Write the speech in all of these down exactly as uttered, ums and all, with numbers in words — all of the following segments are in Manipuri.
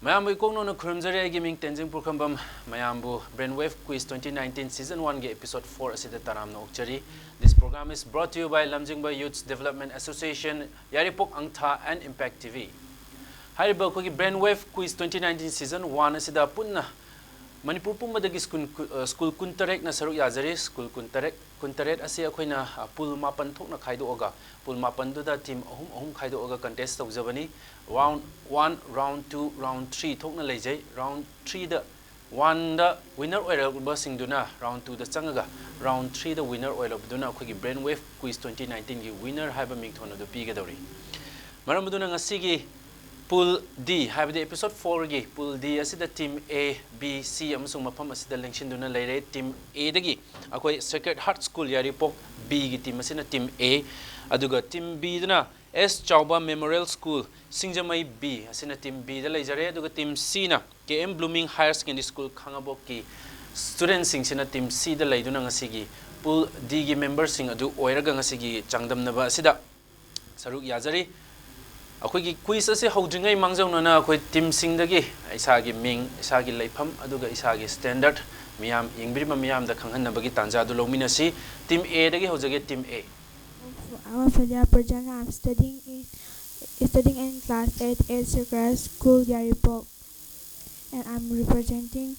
ꯃꯌꯥꯝꯕꯨ ꯏꯀꯣꯛ ꯅꯧꯅ ꯈꯨꯔꯨꯝꯖꯔꯤ꯫ ꯑꯩꯒꯤ ꯃꯤꯡ ꯇꯦꯟꯖꯤꯡ ꯄꯨꯔꯈꯝꯕꯝ꯫ ꯃꯌꯥꯝꯕꯨ Brainwave Quiz twenty nineteen Season one ꯒꯤ Episode four ꯑꯁꯤꯗ ꯇꯔꯥꯝꯅ ꯑꯣꯛꯆꯔꯤ꯫ This program is brought to you by ꯂꯝꯖꯤꯡꯕ Youths Development Association, Yairipok ꯑꯪꯊꯥ and Impact T V꯫ ꯍꯥꯏꯔꯤꯕ ꯑꯩꯈꯣꯏꯒꯤ Brainwave Quiz twenty nineteen Season one ꯑꯁꯤꯗ ꯄꯨꯟꯅ ꯃꯅꯤꯄꯨꯔ ꯄꯨꯝꯕꯗꯒꯤ ꯁ꯭ꯀꯨꯜ ꯀꯨ-, ꯑ, ꯁ꯭ꯀꯨꯜ ꯀꯨꯟꯇꯔꯦꯠꯅ ꯁꯔꯨꯛ ꯌꯥꯖꯔꯤ꯫ ꯁ꯭ꯀꯨꯜ ꯀꯨꯟꯇꯔꯦꯠ, ꯀꯨꯟꯇꯔꯦꯠ ꯑꯁꯤ ꯑꯩꯈꯣꯏꯅ, ꯑ, pool ꯃꯥꯄꯟ ꯊꯣꯛꯅ ꯈꯥꯏꯗꯣꯛꯑꯒ, pool ꯃꯥꯄꯟꯗꯨꯗ team ꯑꯍꯨꯝ ꯑꯍꯨꯝ ꯈꯥꯏꯗꯣꯛꯑꯒ contest ꯇꯧꯖꯕꯅꯤ꯫ Round one, round two, round three ꯊꯣꯛꯅ ꯂꯩꯖꯩ꯫ Round threeꯗ, oneꯗ winner ꯑꯣꯏꯔꯛꯄꯁꯤꯡꯗꯨꯅ round twoꯗ ꯆꯪꯉꯒ, round threeꯗ winner ꯑꯣꯏꯔꯛꯄꯗꯨꯅ ꯑꯩꯈꯣꯏꯒꯤ Brainwave Quiz twenty nineteenꯒꯤ winner ꯍꯥꯏꯕ ꯃꯤꯡꯊꯣꯟ ꯑꯗꯨ ꯄꯤꯒꯗꯧꯔꯤ꯫ ꯃꯔꯝ ꯑꯗꯨꯅ ꯉꯁꯤꯒꯤ Pool D, ꯍꯥꯏꯕꯗꯤ Episode fourꯒꯤ Pool D ꯑꯁꯤꯗ team A, B, C ꯑꯃꯁꯨꯡ ꯃꯐꯝ ꯑꯁꯤꯗ ꯂꯦꯡꯁꯤꯟꯗꯨꯅ ꯂꯩꯔꯦ꯫ Team Aꯗꯒꯤ ꯑꯩꯈꯣꯏ Sacred Heart School ꯌꯥꯏꯔꯤꯄꯣꯛ, Bꯒꯤ team ꯑꯁꯤꯅ team A, ꯑꯗꯨꯒ team Bꯗꯨꯅ S ꯆꯥꯎꯕ Memorial School ꯁꯤꯡꯖꯃꯩ, B ꯑꯁꯤꯅ team Bꯗ ꯂꯩꯖꯔꯦ꯫ ꯑꯗꯨꯒ team Cꯅ K M Blooming Higher Secondary School ꯈꯥꯉꯕꯣꯛꯀꯤ studentꯁꯤꯡꯁꯤꯅ team Cꯗ ꯂꯩꯗꯨꯅ ꯉꯁꯤꯒꯤ Pool Dꯒꯤ memberꯁꯤꯡ ꯑꯗꯨ ꯑꯣꯏꯔꯒ ꯉꯁꯤꯒꯤ ꯆꯥꯡꯗꯝꯅꯕ ꯑꯁꯤꯗ ꯁꯔꯨꯛ ꯌꯥꯖꯔꯤ꯫ ꯑꯩꯈꯣꯏꯒꯤ quiz ꯑꯁꯤ ꯍꯧꯗ꯭ꯔꯤꯉꯩ ꯃꯥꯡꯖꯧꯅꯅ ꯑꯩꯈꯣꯏ teamꯁꯤꯡꯗꯒꯤ ꯏꯁꯥꯒꯤ ꯃꯤꯡ, ꯏꯁꯥꯒꯤ ꯂꯩꯐꯝ, ꯑꯗꯨꯒ ꯏꯁꯥꯒꯤ standard ꯃꯤꯌꯥꯝ, ꯌꯦꯡꯕꯤꯔꯤꯕ ꯃꯤꯌꯥꯝꯗ ꯈꯪꯍꯟꯅꯕꯒꯤ ꯇꯥꯟꯖꯥ ꯑꯗꯨ ꯂꯧꯃꯤꯟꯅꯁꯤ꯫ Team Aꯗꯒꯤ ꯍꯧꯖꯒꯦ, team A꯫ I'm Ophelia Purjanga. I'm studying in, studying in class eight at Sacred School, Yairipok, and I'm representing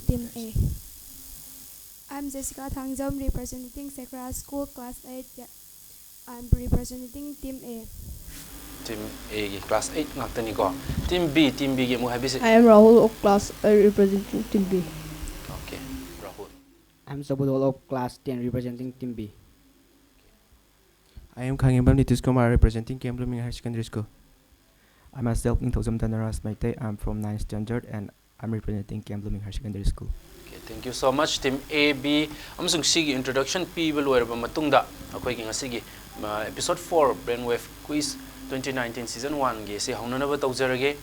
team A. I'm Jessica Thangjam, representing Sacred School, class eight. I'm representing team A. Team Aꯒꯤ class eight ꯉꯥꯛꯇꯅꯤꯀꯣ꯫ Team B, team Bꯒꯤ ꯑꯃꯨꯛ ꯍꯥꯏꯕꯤꯁꯤ꯫ I am Rahul of class eight, representing team B. Okay, Rahul. I'm Sabudol of class ten, representing team B. I am Khangembam Nitish Kumar, representing K M Blooming Higher Secondary School. I myself, Ningthoujam Dhanaraj Meitei. I'm from ninth standard and I'm representing K M Blooming Higher Secondary School. Okay, thank you so much, team A, B ꯑꯃꯁꯨꯡ Cꯒꯤ introduction ꯄꯤꯕ ꯂꯣꯏꯔꯕ ꯃꯇꯨꯡꯗ, ꯑꯩꯈꯣꯏꯒꯤ ꯉꯁꯤꯒꯤ, ꯑ, Episode four Brainwave Quiz twenty nineteen Season oneꯒꯤ ꯑꯁꯤ ꯍꯧꯅꯅꯕ ꯇꯧꯖꯔꯒꯦ꯫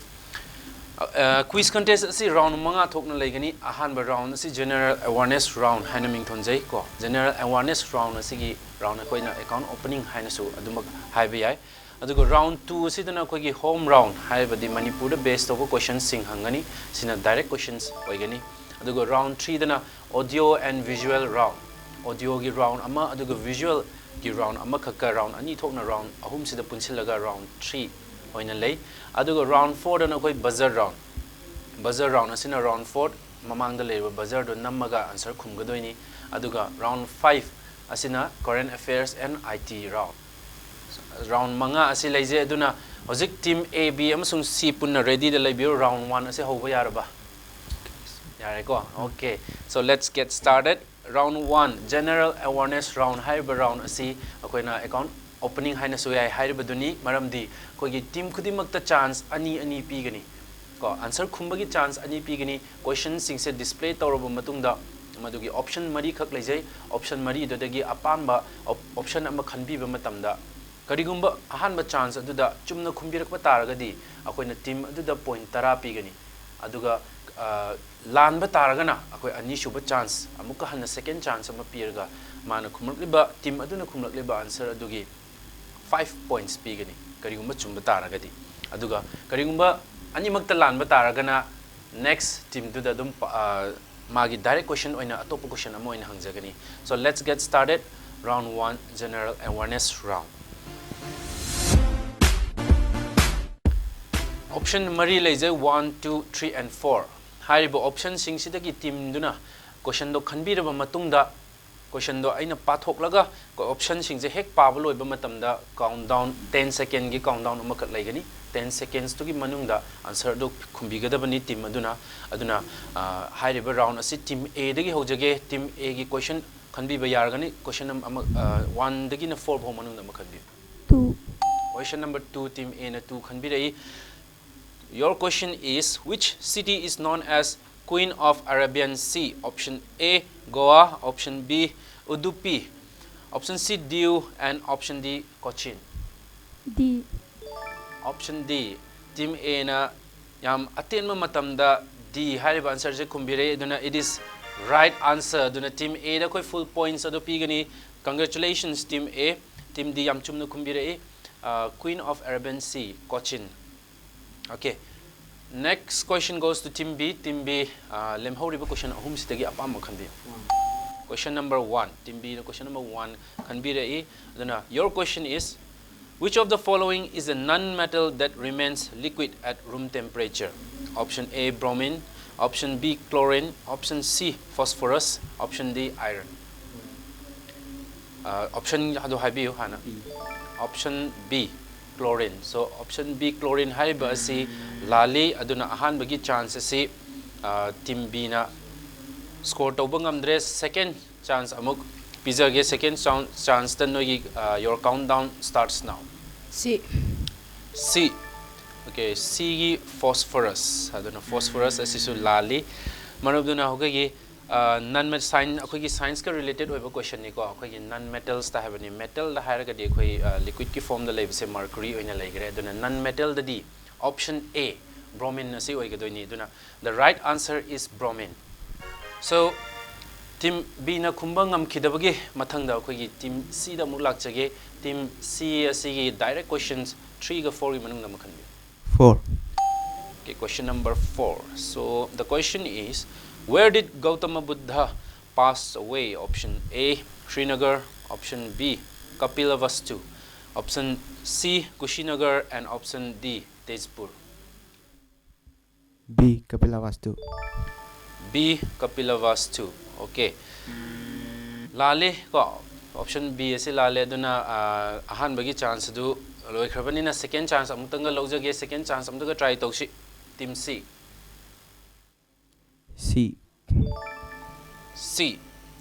ꯑ, ꯑ, quiz contest ꯑꯁꯤ round ꯃꯉꯥ ꯊꯣꯛꯅ ꯂꯩꯒꯅꯤ꯫ ꯑꯍꯥꯟꯕ round ꯑꯁꯤ general awareness round ꯍꯥꯏꯅ ꯃꯤꯡꯊꯣꯟꯖꯩ ꯀꯣ꯫ General awareness round ꯑꯁꯤꯒꯤ round ꯑꯩꯈꯣꯏꯅ account opening ꯍꯥꯏꯅꯁꯨ ꯑꯗꯨꯃꯛ ꯍꯥꯏꯕ ꯌꯥꯏ꯫ ꯑꯗꯨꯒ round two ꯑꯁꯤꯗꯅ ꯑꯩꯈꯣꯏꯒꯤ home round, ꯍꯥꯏꯕꯗꯤ ꯃꯅꯤꯄꯨꯔꯗ base ꯇꯧꯕ questionꯁꯤꯡ ꯍꯪꯒꯅꯤ꯫ ꯁꯤꯅ direct questions ꯑꯣꯏꯒꯅꯤ꯫ ꯑꯗꯨꯒ round threeꯗꯅ audio and visual round, audioꯒꯤ round ꯑꯃ ꯑꯗꯨꯒ visualꯒꯤ round ꯑꯃꯈꯛꯀ round ꯑꯅꯤ ꯊꯣꯛꯅ round ꯑꯍꯨꯝꯁꯤꯗ ꯄꯨꯟꯁꯤꯜꯂꯒ round three ꯑꯣꯏꯅ ꯂꯩ꯫ ꯑꯗꯨꯒ round fourꯗꯅ ꯑꯩꯈꯣꯏ buzzer round, buzzer round ꯑꯁꯤꯅ round four ꯃꯃꯥꯡꯗ ꯂꯩꯔꯤꯕ buzzerꯗꯨ ꯅꯝꯃꯒ answer ꯈꯨꯝꯒꯗꯣꯏꯅꯤ꯫ ꯑꯗꯨꯒ round five ꯑꯁꯤꯅ current affairs and I T round꯫ Round ꯃꯉꯥ ꯑꯁꯤ ꯂꯩꯖꯩ꯫ ꯑꯗꯨꯅ ꯍꯧꯖꯤꯛ team A, B ꯑꯃꯁꯨꯡ C ꯄꯨꯟꯅ readyꯗ ꯂꯩꯕꯤꯌꯨ꯫ Round one ꯑꯁꯤ ꯍꯧꯕ ꯌꯥꯔꯕ? ꯌꯥꯔꯦꯀꯣ? Okay, so let's get started. Round one, general awareness round ꯍꯥꯏꯔꯤꯕ round ꯑꯁꯤ ꯑꯩꯈꯣꯏꯅ account opening ꯍꯥꯏꯅꯁꯨ ꯌꯥꯏ ꯍꯥꯏꯔꯤꯕꯗꯨꯅꯤ꯫ ꯃꯔꯝꯗꯤ ꯑꯩꯈꯣꯏꯒꯤ team ꯈꯨꯗꯤꯡꯃꯛꯇ chance ꯑꯅꯤ ꯑꯅꯤ ꯄꯤꯒꯅꯤ꯫ ꯀꯣ, answer ꯈꯨꯝꯕꯒꯤ chance ꯑꯅꯤ ꯄꯤꯒꯅꯤ꯫ Questionꯁꯤꯡꯁꯦ display ꯇꯧꯔꯕ ꯃꯇꯨꯡꯗ ꯃꯗꯨꯒꯤ option ꯃꯔꯤꯈꯛ ꯂꯩꯖꯩ꯫ Option ꯃꯔꯤꯗꯨꯗꯒꯤ ꯑꯄꯥꯝꯕ op-, option ꯑꯃ ꯈꯟꯕꯤꯕ ꯃꯇꯝꯗ, ꯀꯔꯤꯒꯨꯝꯕ ꯑꯍꯥꯟꯕ chance ꯑꯗꯨꯗ ꯆꯨꯝꯅ ꯈꯨꯝꯕꯤꯔꯛꯄ ꯇꯥꯔꯒꯗꯤ ꯑꯩꯈꯣꯏꯅ team ꯑꯗꯨꯗ point ꯇꯔꯥ ꯄꯤꯒꯅꯤ꯫ ꯑꯗꯨꯒ, ꯑ, ꯂꯥꯟꯕ ꯇꯥꯔꯒꯅ ꯑꯩꯈꯣꯏ ꯑꯅꯤꯁꯨꯕ chance, ꯑꯃꯨꯛꯀ ꯍꯟꯅ second chance ꯑꯃ ꯄꯤꯔꯒ ꯃꯥꯅ ꯈꯨꯝꯂꯛꯂꯤꯕ, team ꯑꯗꯨꯅ ꯈꯨꯝꯂꯛꯂꯤꯕ answer ꯑꯗꯨꯒꯤ five points ꯄꯤꯒꯅꯤ, ꯀꯔꯤꯒꯨꯝꯕ ꯆꯨꯝꯕ ꯇꯥꯔꯒꯗꯤ꯫ ꯑꯗꯨꯒ ꯀꯔꯤꯒꯨꯝꯕ ꯑꯅꯤꯃꯛꯇ ꯂꯥꯟꯕ ꯇꯥꯔꯒꯅ next teamꯗꯨꯗ ꯑꯗꯨꯝ ꯄ-, ꯑ, ꯃꯥꯒꯤ direct question ꯑꯣꯏꯅ ꯑꯇꯣꯞꯄ question ꯑꯃ ꯑꯣꯏꯅ ꯍꯪꯖꯒꯅꯤ꯫ So let's get started, round one, general awareness round. Option ꯃꯔꯤ ꯂꯩꯖꯩ, one, two, three and four꯫ ꯍꯥꯏꯔꯤꯕ optionꯁꯤꯡꯁꯤꯗꯒꯤ teamꯗꯨꯅ questionꯗꯣ ꯈꯟꯕꯤꯔꯕ ꯃꯇꯨꯡꯗ, questionꯗꯣ ꯑꯩꯅ ꯄꯥꯊꯣꯛꯂꯒ optionꯁꯤꯡꯁꯦ ꯍꯦꯛ ꯄꯥꯕ ꯂꯣꯏꯕ ꯃꯇꯝꯗ countdown, ten secondꯒꯤ countdown ꯑꯃꯈꯛ ꯂꯩꯒꯅꯤ꯫ Ten secondsꯇꯨꯒꯤ ꯃꯅꯨꯡꯗ answerꯗꯨ ꯈꯨꯝꯕꯤꯒꯗꯕꯅꯤ team ꯑꯗꯨꯅ꯫ ꯑꯗꯨꯅ, ꯑ, ꯍꯥꯏꯔꯤꯕ round ꯑꯁꯤ team Aꯗꯒꯤ ꯍꯧꯖꯒꯦ꯫ Team Aꯒꯤ question ꯈꯟꯕꯤꯕ ꯌꯥꯔꯒꯅꯤ꯫ Question ꯑꯃ, ꯑꯃ, ꯑ, oneꯗꯒꯤꯅ four ꯐꯥꯎ ꯃꯅꯨꯡꯗ ꯑꯃ ꯈꯟꯕꯤꯌꯨ꯫ Two. Question number two, team Aꯅ two ꯈꯟꯕꯤꯔꯛꯏ꯫ Your question is, which city is known as Queen of Arabian Sea? Option A, Goa. Option B, Udupi. Option C, Diu. And option D, Cochin. D. Option D, team Aꯅ ꯌꯥꯝ ꯑꯇꯦꯟꯕ ꯃꯇꯝꯗ D ꯍꯥꯏꯔꯤꯕ answerꯁꯦ ꯈꯨꯝꯕꯤꯔꯛꯏ꯫ ꯑꯗꯨꯅ it is right answer꯫ ꯑꯗꯨꯅ team Aꯗ ꯑꯩꯈꯣꯏ full points ꯑꯗꯨ ꯄꯤꯒꯅꯤ꯫ Congratulations, team A꯫ Team D ꯌꯥꯝ ꯆꯨꯝꯅ ꯈꯨꯝꯕꯤꯔꯛꯏ꯫ Queen of Arabian Sea, Cochin. Okay. Next question goes to team B. Team B, uh, lemhꯧꯔꯤꯕ question ꯑꯍꯨꯝꯁꯤꯗꯒꯤ ꯑꯄꯥꯝꯕ ꯈꯟꯕꯤꯌꯨ. Question number one. Team B ꯅ question number one ꯈꯟꯕꯤꯔꯛꯏ. ꯑꯗꯨꯅ, your question is, which of the following is a non-metal that remains liquid at room temperature? Option A, bromine. Option B, chlorine. Option C, phosphorus. Option D, iron. Uh, option ꯑꯗꯨ ꯍꯥꯏꯕꯤꯌꯨ ꯍꯥꯟꯅ. Option B, chlorine. So, option B, chlorine ꯍꯥꯏꯔꯤꯕ ꯑꯁꯤ ꯂꯥꯜꯂꯤ꯫ ꯑꯗꯨꯅ ꯑꯍꯥꯟꯕꯒꯤ chance ꯑꯁꯤ, uh, team B ꯅ score ꯇꯧꯕ ꯉꯝꯗ꯭ꯔꯦ꯫ Second chance ꯑꯃꯨꯛ ꯄꯤꯖꯒꯦ꯫ Second chance ꯇ ꯅꯣꯏꯒꯤ, uh, your countdown starts now. C. C. Okay, C ꯒꯤ phosphorus꯫ ꯑꯗꯨꯅ phosphorus ꯑꯁꯤꯁꯨ ꯂꯥꯜꯂꯤ꯫ ꯃꯔꯝ ꯑꯗꯨꯅ ꯑꯩꯈꯣꯏꯒꯤ, uh, non metal, science, ꯑꯩꯈꯣꯏꯒꯤ science ꯀ related ꯑꯣꯏꯕ question ꯅꯤꯀꯣ꯫ ꯑꯩꯈꯣꯏꯒꯤ non metals ꯇ ꯍꯥꯏꯕꯅꯤ꯫ Metal ꯗ ꯍꯥꯏꯔꯒꯗꯤ ꯑꯩꯈꯣꯏ, uh, liquid ꯀꯤ form ꯗ ꯂꯩꯕꯁꯦ mercury ꯑꯣꯏꯅ ꯂꯩꯈ꯭ꯔꯦ꯫ ꯑꯗꯨꯅ non metal ꯗꯗꯤ option A, bromine ꯑꯁꯤ ꯑꯣꯏꯒꯗꯣꯏꯅꯤ꯫ ꯑꯗꯨꯅ the right answer is bromine. So, team B ꯅ ꯈꯨꯝꯕ ꯉꯝꯈꯤꯗꯕꯒꯤ ꯃꯊꯪꯗ ꯑꯩꯈꯣꯏꯒꯤ team C ꯗ ꯑꯃꯨꯛ ꯂꯥꯛꯆꯒꯦ꯫ Team C ꯑꯁꯤꯒꯤ direct questions three ꯒ four ꯒꯤ ꯃꯅꯨꯡꯗ ꯑꯃ ꯈꯟꯕꯤꯌꯨ꯫ Four. Okay, question number four. So, the question is, where did Gautama Buddha pass away? Option A, Srinagar. Option B, Kapilavastu. Option C, Kushinagar. And option D, Tezpur. B, Kapilavastu. B, Kapilavastu. Okay. ꯂꯥꯜꯂꯤ ꯀꯣ꯫ Option B ꯑꯁꯤ ꯂꯥꯜꯂꯦ꯫ ꯑꯗꯨꯅ, ꯑ, ꯑꯍꯥꯟꯕꯒꯤ chance ꯑꯗꯨ ꯂꯣꯏꯈ꯭ꯔꯕꯅꯤꯅ second chance ꯑꯃꯨꯛꯇꯪꯒ ꯂꯧꯖꯒꯦ꯫ Second chance ꯑꯃꯨꯛꯇꯒ try ꯇꯧꯁꯤ꯫ Team C. C. C.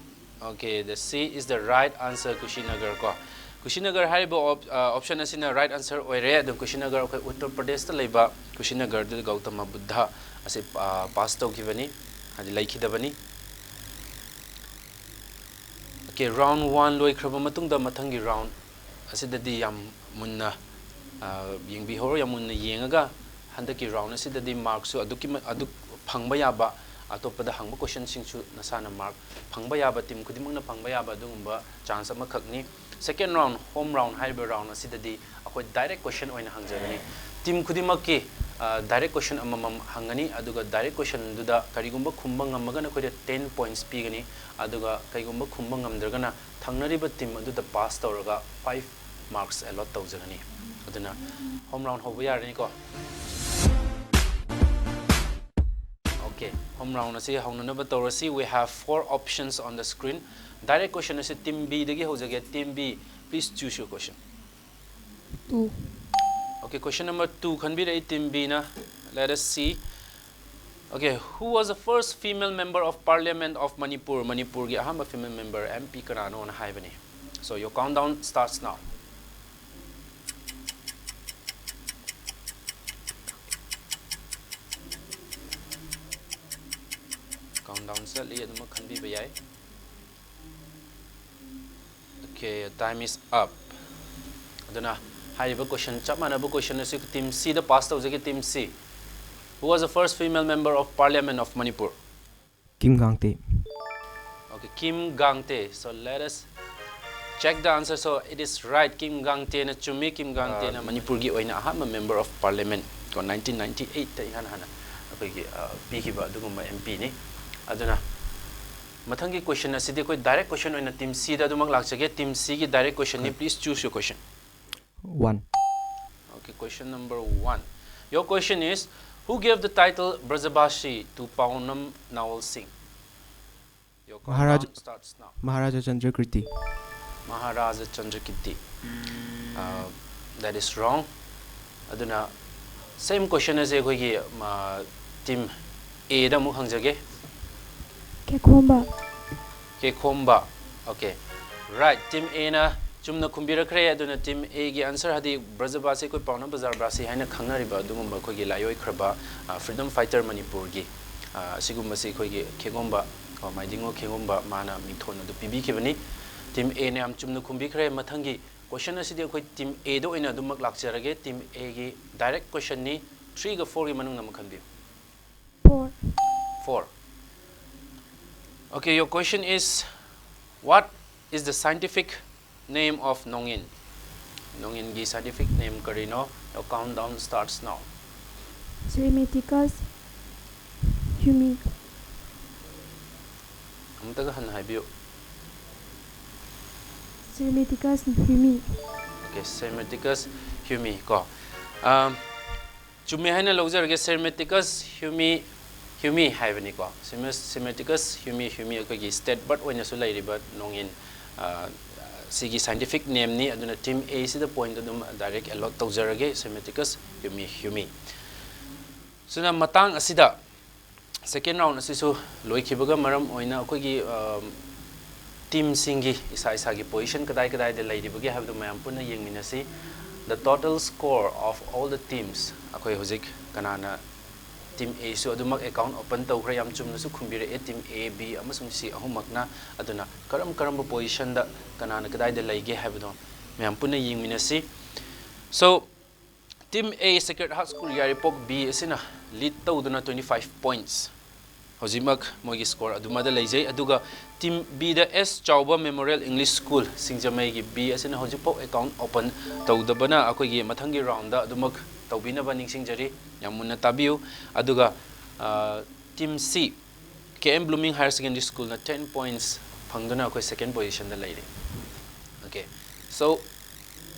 Okay, the C is the right answer, Kushinagar ꯀꯣ꯫ Kushinagar ꯍꯥꯏꯔꯤꯕ op-, ꯑ, option ꯑꯁꯤꯅ right answer ꯑꯣꯏꯔꯦ꯫ ꯑꯗꯨ Kushinagar, ꯑꯩꯈꯣꯏ ꯎꯠꯇꯔ ꯄ꯭ꯔꯗꯦꯁꯇ ꯂꯩꯕ Kushinagarꯗ Gautama Buddha ꯑꯁꯤ, ꯑ, pass ꯇꯧꯈꯤꯕꯅꯤ, ꯍꯥꯏꯗꯤ ꯂꯩꯈꯤꯗꯕꯅꯤ꯫ Okay, round one ꯂꯣꯏꯈ꯭ꯔꯕ ꯃꯇꯨꯡꯗ ꯃꯊꯪꯒꯤ round ꯑꯁꯤꯗꯗꯤ ꯌꯥꯝ ꯃꯨꯟꯅ, ꯑ, ꯌꯦꯡꯕꯤꯍꯧꯔꯣ꯫ ꯌꯥꯝ ꯃꯨꯟꯅ ꯌꯦꯡꯉꯒ ꯍꯟꯗꯛꯀꯤ round ꯑꯁꯤꯗꯗꯤ markꯁꯨ ꯑꯗꯨꯛꯀꯤ ꯃ-, ꯑꯗꯨꯛ ꯐꯪꯕ ꯌꯥꯕ, ꯑꯇꯣꯞꯄꯗ ꯍꯪꯕ questionꯁꯤꯡꯁꯨ ꯅꯁꯥꯅ mark ꯐꯪꯕ ꯌꯥꯕ, team ꯈꯨꯗꯤꯡꯃꯛꯅ ꯐꯪꯕ ꯌꯥꯕ ꯑꯗꯨꯒꯨꯝꯕ chance ꯑꯃꯈꯛꯅꯤ꯫ Second round, home round ꯍꯥꯏꯔꯤꯕ round ꯑꯁꯤꯗꯗꯤ ꯑꯩꯈꯣꯏ direct question ꯑꯣꯏꯅ ꯍꯪꯖꯒꯅꯤ꯫ Team ꯈꯨꯗꯤꯡꯃꯛꯀꯤ, ꯑ, direct question ꯑꯃꯃꯝ ꯍꯪꯒꯅꯤ, ꯑꯗꯨꯒ direct questionꯗꯨꯗ ꯀꯔꯤꯒꯨꯝꯕ ꯈꯨꯝꯕ ꯉꯝꯃꯒꯅ ꯑꯩꯈꯣꯏꯗ ten points ꯄꯤꯒꯅꯤ, ꯑꯗꯨꯒ ꯀꯔꯤꯒꯨꯝꯕ ꯈꯨꯝꯕ ꯉꯝꯗ꯭ꯔꯒꯅ ꯊꯪꯅꯔꯤꯕ team ꯑꯗꯨꯗ pass ꯇꯧꯔꯒ five marks allot ꯇꯧꯖꯒꯅꯤ꯫ ꯑꯗꯨꯅ home round ꯍꯧꯕ ꯌꯥꯔꯅꯤꯀꯣ? Okay, home round ꯑꯁꯤ ꯍꯧꯅꯅꯕ ꯇꯧꯔꯁꯤ꯫ We have four options on the screen. Direct question ꯑꯁꯤ team Bꯗꯒꯤ ꯍꯧꯖꯒꯦ꯫ Team B, please choose your question. Two. Okay, question number two ꯈꯟꯕꯤꯔꯛꯏ team Bꯅ꯫ Let us see. Okay, who was the first female member of parliament of Manipur? ꯃꯅꯤꯄꯨꯔꯒꯤ ꯑꯍꯥꯟꯕ female member, MP, ꯀꯅꯥꯅꯣꯅ ꯍꯥꯏꯕꯅꯤ꯫ So your countdown starts now. Countdown ꯆꯠꯂꯤ, ꯑꯗꯨꯃꯛ ꯈꯟꯕꯤꯕ ꯌꯥꯏ꯫ Okay, time is up. ꯑꯗꯨꯅ ꯍꯥꯏꯔꯤꯕ question, ꯆꯞ ꯃꯥꯟꯅꯕ question ꯑꯁꯤ team Cꯗ pass ꯇꯧꯖꯒꯦ, team C. Who was the first female member of parliament of Manipur? Kim Gangte. Okay, Kim Gangte. So let us check the answer. So it is right. Kim Gangteꯅ ꯆꯨꯝꯃꯤ꯫ Kim Gangteꯅ ꯃꯅꯤꯄꯨꯔꯒꯤ ꯑꯣꯏꯅ ꯑꯍꯥꯟꯕ member of parliament ꯀꯣ nineteen ninety eightꯇ ꯏꯍꯥꯟ ꯍꯥꯟꯅ ꯑꯩꯈꯣꯏꯒꯤ, ꯑ, ꯄꯤꯈꯤꯕ ꯑꯗꯨꯒꯨꯝꯕ MPꯅꯤ꯫ ꯑꯗꯨꯅ ꯃꯊꯪꯒꯤ question ꯑꯁꯤꯗꯤ ꯑꯩꯈꯣꯏ direct question ꯑꯣꯏꯅ team Cꯗ ꯑꯗꯨꯃꯛ ꯂꯥꯛꯆꯒꯦ꯫ Team Cꯒꯤ direct questionꯅꯤ꯫ Please choose your question. One. Okay, question number one. Your question is, who gave the title Brajabasi to Paonam Nawal Singh? Your Maharaj- countdown starts now. Maharaja Chandrakirti. Maharaja Chandrakirti. Uh, that is wrong. ꯑꯗꯨꯅ same question ꯑꯁꯦ ꯑꯩꯈꯣꯏꯒꯤ, ꯃ, team Aꯗ ꯑꯃꯨꯛ ꯍꯪꯖꯒꯦ꯫ ꯀꯦꯈꯣꯝꯕ꯫ ꯀꯦꯈꯣꯝꯕ꯫ Okay, right, team Aꯅ ꯆꯨꯝꯅ ꯈꯨꯝꯕꯤꯔꯛꯈ꯭ꯔꯦ꯫ ꯑꯗꯨꯅ team Aꯒꯤ answer ꯍꯥꯏꯗꯤ ꯕ꯭ꯔꯖꯕꯥꯁꯤ, ꯑꯩꯈꯣꯏ ꯄꯥꯎꯅꯝ ꯕ꯭ꯔꯖꯕꯥꯁꯤ ꯍꯥꯏꯅ ꯈꯪꯅꯔꯤꯕ ꯑꯗꯨꯒꯨꯝꯕ ꯑꯩꯈꯣꯏꯒꯤ ꯂꯥꯏꯑꯣꯏꯈ꯭ꯔꯕ, ꯑ, freedom fighter ꯃꯅꯤꯄꯨꯔꯒꯤ, ꯑ, ꯑꯁꯤꯒꯨꯝꯕꯁꯤ ꯑꯩꯈꯣꯏꯒꯤ ꯈꯦꯒꯣꯝꯕ, ꯀꯣ, ꯃꯥꯏꯗꯤꯡꯉꯣ ꯈꯦꯒꯣꯝꯕ, ꯃꯥꯅ ꯃꯤꯡꯊꯣꯟ ꯑꯗꯨ ꯄꯤꯕꯤꯈꯤꯕꯅꯤ꯫ Team Aꯅ ꯌꯥꯝ ꯆꯨꯝꯅ ꯈꯨꯝꯕꯤꯈ꯭ꯔꯦ꯫ ꯃꯊꯪꯒꯤ question ꯑꯁꯤꯗꯤ ꯑꯩꯈꯣꯏ team Aꯗ ꯑꯣꯏꯅ ꯑꯗꯨꯃꯛ ꯂꯥꯛꯆꯔꯒꯦ꯫ Team Aꯒꯤ direct questionꯅꯤ꯫ Threeꯒ fourꯒꯤ ꯃꯅꯨꯡꯗ ꯑꯃ ꯈꯟꯕꯤꯌꯨ꯫ Four. Four. Okay, your question is, what is the scientific name of ꯅꯣꯡꯏꯟ? ꯅꯣꯡꯏꯟꯒꯤ scientific name ꯀꯔꯤꯅꯣ? Your countdown starts now. Sermaticus humi. ꯑꯃꯨꯛꯇꯒ ꯍꯟꯅ ꯍꯥꯏꯕꯤꯌꯨ. Sermaticus humi. Okay, Sermaticus humi ꯀꯣ꯫ ꯑꯝ, ꯆꯨꯝꯃꯦ ꯍꯥꯏꯅ ꯂꯧꯖꯔꯒꯦ, Sermaticus humi, humi ꯍꯥꯏꯕꯅꯤꯀꯣ꯫ Sermaticus humi, humi ꯑꯩꯈꯣꯏꯒꯤ state bird ꯑꯣꯏꯅꯁꯨ ꯂꯩꯔꯤꯕ ꯅꯣꯡꯏꯟ, ꯑ, ꯁꯤꯒꯤ scientific name ꯅꯤ꯫ ꯑꯗꯨꯅ team A ꯁꯤꯗ point ꯑꯗꯨꯝ direct allot ꯇꯧꯖꯔꯒꯦ, Sermaticus humi, humi꯫ ꯁꯤꯅ ꯃꯇꯥꯡ ꯑꯁꯤꯗ second round ꯑꯁꯤꯁꯨ ꯂꯣꯏꯈꯤꯕꯒ ꯃꯔꯝ ꯑꯣꯏꯅ ꯑꯩꯈꯣꯏꯒꯤ, ꯑ, team ꯁꯤꯡꯒꯤ ꯏꯁꯥ ꯏꯁꯥꯒꯤ position ꯀꯗꯥꯏ ꯀꯗꯥꯏꯗ ꯂꯩꯔꯤꯕꯒꯦ ꯍꯥꯏꯕꯗꯨ ꯃꯌꯥꯝ ꯄꯨꯟꯅ ꯌꯦꯡꯃꯤꯟꯅꯁꯤ꯫ The total score of all the teams, ꯑꯩꯈꯣꯏ ꯍꯧꯖꯤꯛ ꯀꯅꯥꯅ, team A ꯁꯨ ꯑꯗꯨꯃꯛ account open ꯇꯧꯈ꯭ꯔꯦ, ꯌꯥꯝ ꯆꯨꯝꯅꯁꯨ ꯈꯨꯝꯕꯤꯔꯛꯑꯦ, team A, B ꯑꯃꯁꯨꯡ C ꯑꯍꯨꯝꯃꯛꯅ꯫ ꯑꯗꯨꯅ ꯀꯔꯝ ꯀꯔꯝꯕ position ꯗ ꯀꯅꯥꯅ ꯀꯗꯥꯏꯗ ꯂꯩꯒꯦ ꯍꯥꯏꯕꯗꯣ ꯃꯌꯥꯝ ꯄꯨꯟꯅ ꯌꯦꯡꯃꯤꯟꯅꯁꯤ꯫ So, team A, Sacred Heart School Yairipok, B ꯑꯁꯤꯅ lead ꯇꯧꯗꯨꯅ twenty five points ꯍꯧꯖꯤꯛꯃꯛ ꯃꯣꯏꯒꯤ score ꯑꯗꯨꯃꯗ ꯂꯩꯖꯩ꯫ ꯑꯗꯨꯒ team B ꯗ S ꯆꯥꯎꯕ Memorial English School ꯁꯤꯡꯖꯃꯩꯒꯤ, B ꯑꯁꯤꯅ ꯍꯧꯖꯤꯛꯐꯥꯎ account open ꯇꯧꯗꯕꯅ ꯑꯩꯈꯣꯏꯒꯤ ꯃꯊꯪꯒꯤ round ꯗ ꯑꯗꯨꯃꯛ ꯇꯧꯕꯤꯅꯕ ꯅꯤꯡꯁꯤꯡꯖꯔꯤ꯫ ꯌꯥꯝ ꯃꯨꯟꯅ ꯇꯥꯕꯤꯌꯨ꯫ ꯑꯗꯨꯒ, ꯑ, team C, K M Blooming Higher Secondary School ꯅ ten points ꯐꯪꯗꯨꯅ ꯑꯩꯈꯣꯏ second position ꯗ ꯂꯩꯔꯤ꯫ Okay, so,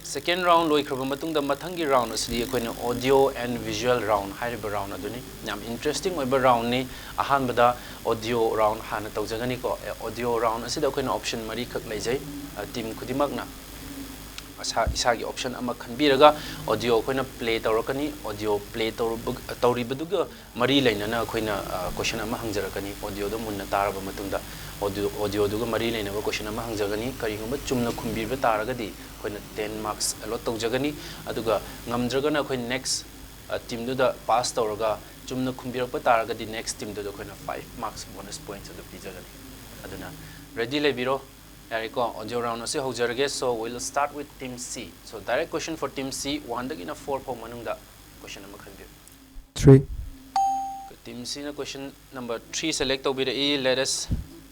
second round ꯂꯣꯏꯈ꯭ꯔꯕ ꯃꯇꯨꯡꯗ ꯃꯊꯪꯒꯤ round ꯑꯁꯤꯗꯤ ꯑꯩꯈꯣꯏꯅ audio and visual round ꯍꯥꯏꯔꯤꯕ round ꯑꯗꯨꯅꯤ꯫ ꯌꯥꯝ interesting ꯑꯣꯏꯕ round ꯅꯤ꯫ ꯑꯍꯥꯟꯕꯗ audio round ꯍꯥꯟꯅ ꯇꯧꯖꯒꯅꯤꯀꯣ꯫ ꯑꯦ, audio round ꯑꯁꯤꯗ ꯑꯩꯈꯣꯏꯅ option ꯃꯔꯤꯈꯛ ꯂꯩꯖꯩ꯫ ꯑ, team ꯈꯨꯗꯤꯡꯃꯛꯅ ꯃꯁꯥ, ꯏꯁꯥꯒꯤ option ꯑꯃ ꯈꯟꯕꯤꯔꯒ audio ꯑꯩꯈꯣꯏꯅ play ꯇꯧꯔꯛꯀꯅꯤ꯫ Audio play ꯇꯧꯔꯨꯕ-, ꯇꯧꯔꯤꯕꯗꯨꯒ ꯃꯔꯤ ꯂꯩꯅꯅ ꯑꯩꯈꯣꯏꯅ, ꯑ, question ꯑꯃ ꯍꯪꯖꯔꯛꯀꯅꯤ꯫ Audio ꯗꯣ ꯃꯨꯟꯅ ꯇꯥꯔꯕ ꯃꯇꯨꯡꯗ, audio, audio ꯗꯨꯒ ꯃꯔꯤ ꯂꯩꯅꯕ question ꯑꯃ ꯍꯪꯖꯒꯅꯤ꯫ ꯀꯔꯤꯒꯨꯝꯕ ꯆꯨꯝꯅ ꯈꯨꯝꯕꯤꯕ ꯇꯥꯔꯒꯗꯤ ꯑꯩꯈꯣꯏꯅ ten marks allot ꯇꯧꯖꯒꯅꯤ꯫ ꯑꯗꯨꯒ ꯉꯝꯗ꯭ꯔꯒꯅ ꯑꯩꯈꯣꯏ next, ꯑ, team ꯗꯨꯗ pass ꯇꯧꯔꯒ, ꯆꯨꯝꯅ ꯈꯨꯝꯕꯤꯔꯛꯄ ꯇꯥꯔꯒꯗꯤ next team ꯗꯨꯗ ꯑꯩꯈꯣꯏꯅ five marks bonus points ꯑꯗꯨ ꯄꯤꯖꯒꯅꯤ꯫ ꯑꯗꯨꯅ ready ꯂꯩꯕꯤꯔꯣ꯫ ꯌꯥꯔꯦꯀꯣ, audio round ꯑꯁꯤ ꯍꯧꯖꯔꯒꯦ꯫ So, we'll start with team C. So, direct question for team C, one ꯗꯒꯤꯅ four ꯐꯥꯎ ꯃꯅꯨꯡꯗ question ꯑꯃ ꯈꯟꯕꯤꯌꯨ꯫ Three. Team C ꯅ question number three select ꯇꯧꯕꯤꯔꯛꯏ꯫ Let us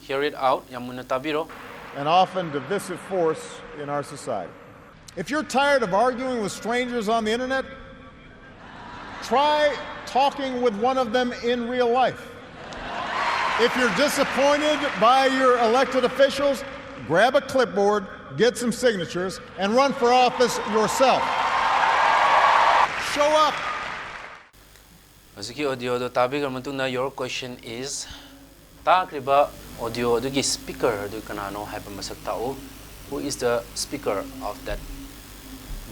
Hear it out. ꯌꯥꯝ ꯃꯨꯟꯅ ꯇꯥꯕꯤꯔꯣ. And often divisive force in our society. If you're tired of arguing with strangers on the internet, try talking with one of them in real life. If you're disappointed by your elected officials, grab a clipboard, get some signatures, and run for office yourself. Show up. ꯍꯧꯖꯤꯛꯀꯤ ꯑꯣꯗꯤꯑꯣꯗꯣ ꯇꯥꯕꯤꯈ꯭ꯔ ꯃꯇꯨꯡꯗ, your question is, ꯇꯥꯈ꯭ꯔꯤꯕ ꯑꯣꯗꯤꯑꯣ ꯑꯗꯨꯒꯤ ꯁ꯭ꯄꯤꯀꯔ ꯑꯗꯨ ꯀꯅꯥꯅꯣ ꯍꯥꯏꯕ ꯃꯁꯛ ꯇꯥꯛꯎ. Who is the speaker of that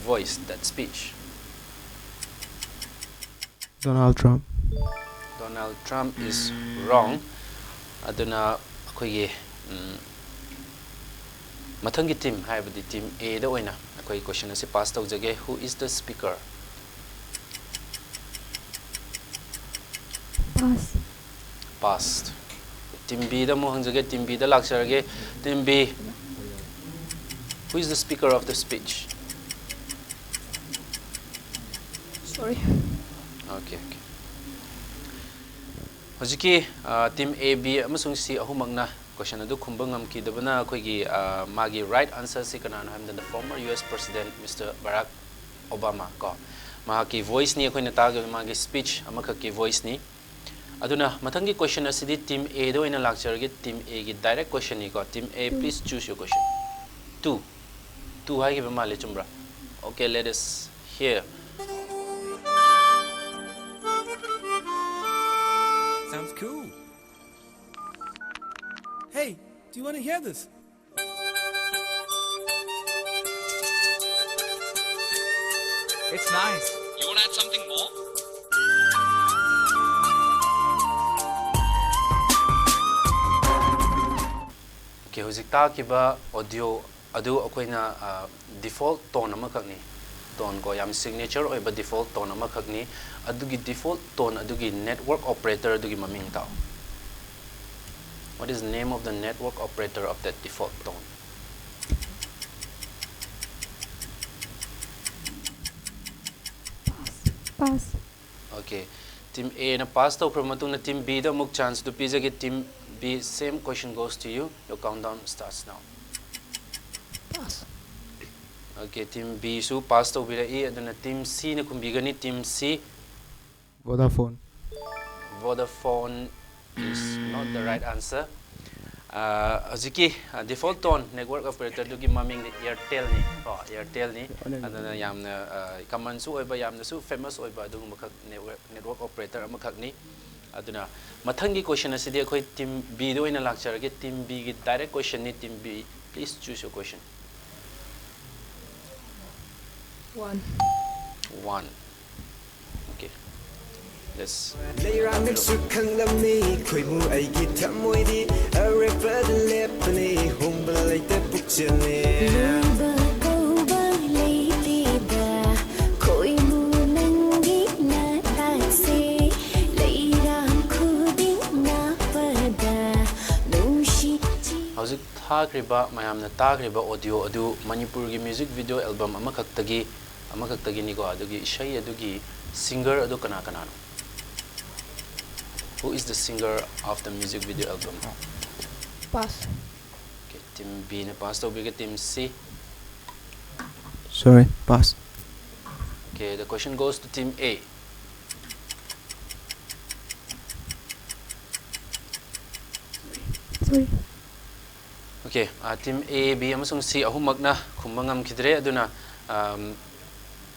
voice, that speech? Donald Trump. Donald Trump is wrong. ꯑꯗꯨꯅ ꯑꯩꯈꯣꯏꯒꯤ ꯎꯝ, ꯃꯊꯪꯒꯤ ꯇꯤꯝ, ꯍꯥꯏꯕꯗꯤ ꯇꯤꯝ ꯑꯦꯗ ꯑꯣꯏꯅ ꯑꯩꯈꯣꯏ ꯀꯣꯏꯁꯟ ꯑꯁꯤ ꯄꯥꯁ ꯇꯧꯖꯒꯦ. Who is the speaker? Pass. Past. Team ꯕꯤꯗ ꯑꯃꯨꯛ ꯍꯪꯖꯒꯦ, ꯇꯤꯝ ꯕꯤꯗ ꯂꯥꯛꯆꯔꯒꯦ. Team B, who is the speaker of the speech? Sorry. Okay, okay. ꯍꯧꯖꯤꯛꯀꯤ ꯇꯤꯝ ꯑꯦ, ꯕꯤ ꯑꯃꯁꯨꯡ ꯁꯤ ꯑꯍꯨꯝꯃꯛꯅ ꯀꯣꯏꯁꯟ ꯑꯗꯨ ꯈꯨꯝꯕ ꯉꯝꯈꯤꯗꯕꯅ ꯑꯩꯈꯣꯏꯒꯤ ꯑ, ꯃꯥꯒꯤ ꯔꯥꯏꯠ ꯑꯟꯁꯔꯁꯤ ꯀꯅꯥꯅꯣ ꯍꯥꯏꯕ ꯃꯇꯝꯗ former U S President Mister Barack Obama ꯀꯣ, ꯃꯍꯥꯛꯀꯤ ꯚꯣꯏꯁꯅꯤ ꯑꯩꯈꯣꯏꯅ ꯇꯥꯈꯤꯕ, ꯃꯥꯒꯤ ꯁ꯭ꯄꯤꯆ ꯑꯃꯈꯛꯀꯤ ꯚꯣꯏꯁꯅꯤ. ꯑꯗꯨꯅ ꯃꯊꯪꯒꯤ ꯀꯣꯏꯁꯟ ꯑꯁꯤꯗꯤ ꯇꯤꯝ ꯑꯦꯗ ꯑꯣꯏꯅ ꯂꯥꯛꯆꯔꯒꯦ. ꯇꯤꯝ ꯑꯦꯒꯤ direct ꯀꯣꯏꯁꯟꯅꯤꯀꯣ. Team A, please choose your question. Two. Two ꯍꯥꯏꯈꯤꯕ ꯃꯥꯜꯂꯦ, ꯆꯨꯝꯕ꯭ꯔꯥ? Okay, let us hear. Sounds cool. Hey, do you want to hear this? It's nice. You want to add something more? Okay, ꯍꯧꯖꯤꯛ ꯇꯥꯈꯤꯕ ꯑꯣꯗꯤꯑꯣ ꯑꯗꯨ ꯑꯩꯈꯣꯏꯅ ꯗꯤꯐꯣꯜꯠ ꯇꯣꯟ ꯑꯃꯈꯛꯅꯤ. ꯇꯣꯟ ꯀꯣ, ꯌꯥꯝ ꯁꯤꯒꯅꯦꯆꯔ ꯑꯣꯏꯕ ꯗꯤꯐꯣꯜꯠ ꯇꯣꯟ ꯑꯃꯈꯛꯅꯤ. ꯑꯗꯨꯒꯤ ꯗꯤꯐꯣꯜꯠ ꯇꯣꯟ ꯑꯗꯨꯒꯤ ꯅꯦꯠꯋꯥꯔꯛ ꯑꯣꯄꯔꯦꯇꯔ ꯑꯗꯨꯒꯤ ꯃꯃꯤꯡ ꯇꯥꯛꯑꯣ. What is the name of the network operator of that default tone? Pass. Okay. Team ꯑꯦꯅ ꯄꯥꯁ ꯇꯧꯈ꯭ꯔꯕ ꯃꯇꯨꯡꯗ ꯇꯤꯝ ꯕꯤꯗ ꯑꯃꯨꯛ ꯆꯥꯟꯁꯇꯨ ꯄꯤꯖꯒꯦ. Team B, same question goes to you. Your countdown starts now. Pass. Okay, team B ꯁꯨ pass ꯇꯧꯕꯤꯔꯛꯏ, ꯑꯗꯨꯅ team C ꯅ ꯈꯨꯝꯕꯤꯒꯅꯤ, team C꯫ Vodafone. Vodafone is not the right answer. ꯑꯥ, ꯍꯧꯖꯤꯛꯀꯤ default tone network operator ꯗꯨꯒꯤ ꯃꯃꯤꯡꯗꯤ Airtel ꯅꯤ ꯀꯣ, Airtel ꯅꯤ꯫ ꯑꯗꯨꯅ ꯌꯥꯝꯅ common ꯁꯨ ꯑꯣꯏꯕ, ꯌꯥꯝꯅꯁꯨ famous ꯑꯣꯏꯕ ꯑꯗꯨꯒꯨꯝꯕꯈꯛ network network operator ꯑꯃꯈꯛꯅꯤ꯫ ꯑꯗꯨꯅ ꯃꯊꯪꯒꯤ question ꯑꯁꯤꯗꯤ ꯑꯩꯈꯣꯏ team B ꯗ ꯑꯣꯏꯅ ꯂꯥꯛꯆꯔꯒꯦ꯫ Team B ꯒꯤ direct question ꯅꯤ꯫ Team B, please choose your question. One. One. Okay. Let's. ꯂꯩꯔꯥꯡꯅꯁꯨ ꯈꯪꯂꯝꯅꯤ ꯈꯣꯏꯃꯨ ꯑꯩꯒꯤ ꯊꯃꯣꯏꯗꯤ ꯑꯔꯦꯞꯄꯗ ꯂꯦꯞꯄꯅꯤ ꯍꯣꯡꯕ ꯂꯩꯇ ꯄꯨꯛꯆꯦꯜꯅꯤ꯫ ꯂꯣꯏꯕ ꯀꯧꯕ ꯂꯩꯇꯦꯗ ꯈꯣꯏꯃꯨ ꯅꯪꯒꯤ ꯅꯇꯥꯛꯁꯦ ꯂꯩꯔꯥꯡ ꯈꯨꯗꯤꯡ ꯅꯥꯞꯄꯗ ꯅꯨꯡꯁꯤ ꯍꯧꯖꯤꯛ ꯊꯥꯈ꯭ꯔꯤꯕ, ꯃꯌꯥꯝꯅ ꯇꯥꯈ꯭ꯔꯤꯕ audio ꯑꯗꯨ ꯃꯅꯤꯄꯨꯔꯒꯤ music video album ꯑꯃꯈꯛꯇꯒꯤ ꯑꯃꯈꯛꯇꯒꯤꯅꯤꯀꯣ꯫ ꯑꯗꯨꯒꯤ ꯏꯁꯩ ꯑꯗꯨꯒꯤ singer ꯑꯗꯨ ꯀꯅꯥ ꯀꯅꯥꯅꯣ? Who is the singer of the music video album? Pass. Okay, team B ꯅ pass ꯇꯧꯕꯤꯒꯦ, team C. Sorry, pass. Okay, the question goes to team A. Sorry. Okay, uh, team A, B ꯑꯃꯁꯨꯡ C ꯑꯍꯨꯝꯃꯛꯅ ꯈꯨꯝꯕ ꯉꯝꯈꯤꯗ꯭ꯔꯦ꯫ ꯑꯗꯨꯅ, um,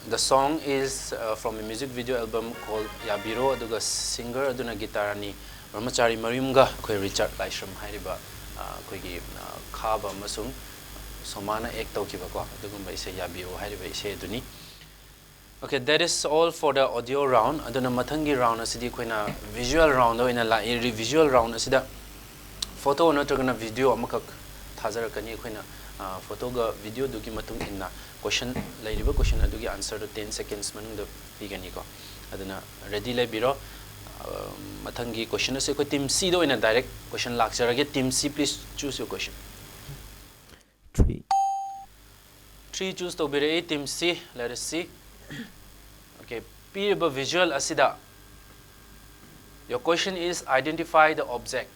the song is, uh, from a music video album called ꯌꯥꯕꯤꯔꯣ, ꯑꯗꯨꯒ singer ꯑꯗꯨꯅ ꯒꯤꯇꯥꯔꯥꯅꯤ ꯕ꯭ꯔꯍꯃꯆꯥꯔꯤ ꯃꯌꯨꯝꯒ ꯑꯩꯈꯣꯏ ꯔꯤꯆꯥꯔꯗ ꯂꯥꯏꯁ꯭ꯔꯝ ꯍꯥꯏꯔꯤꯕ, uh, ꯑꯩꯈꯣꯏꯒꯤ, uh, ꯈꯥꯕ ꯑꯃꯁꯨꯡ ꯁꯣꯃꯥꯅ act ꯇꯧꯈꯤꯕꯀꯣ, ꯑꯗꯨꯒꯨꯝꯕ ꯏꯁꯩ ꯌꯥꯕꯤꯔꯣ ꯍꯥꯏꯔꯤꯕ ꯏꯁꯩ ꯑꯗꯨꯅꯤ꯫ Okay, that is all for the audio round. ꯑꯗꯨꯅ ꯃꯊꯪꯒꯤ round ꯑꯁꯤꯗꯤ ꯑꯩꯈꯣꯏꯅ visual round ꯗ ꯑꯣꯏꯅ ꯂꯥꯛꯏ꯫ Visual round ꯑꯁꯤꯗ photo ꯅꯠꯇ꯭ꯔꯒꯅ video ꯑꯃꯈꯛ ꯊꯥꯖꯔꯛꯀꯅꯤ꯫ ꯑꯩꯈꯣꯏꯅ, ꯑ, photo ꯒ video ꯗꯨꯒꯤ ꯃꯇꯨꯡ ꯏꯟꯅ question, ꯂꯩꯔꯤꯕ question ꯑꯗꯨꯒꯤ answer ꯗꯨ ten seconds ꯃꯅꯨꯡꯗ ꯄꯤꯒꯅꯤꯀꯣ꯫ ꯑꯗꯨꯅ ready ꯂꯩꯕꯤꯔꯣ꯫ ꯑ, ꯃꯊꯪꯒꯤ question ꯑꯁꯤ ꯑꯩꯈꯣꯏ team C ꯗ ꯑꯣꯏꯅ direct question ꯂꯥꯛꯆꯔꯒꯦ꯫ Team C, please choose your question. Three. Three choose ꯇꯧꯕꯤꯔꯛꯏ, team C꯫ Let us see. Okay, ꯄꯤꯔꯤꯕ visual ꯑꯁꯤꯗ, your question is identify the object.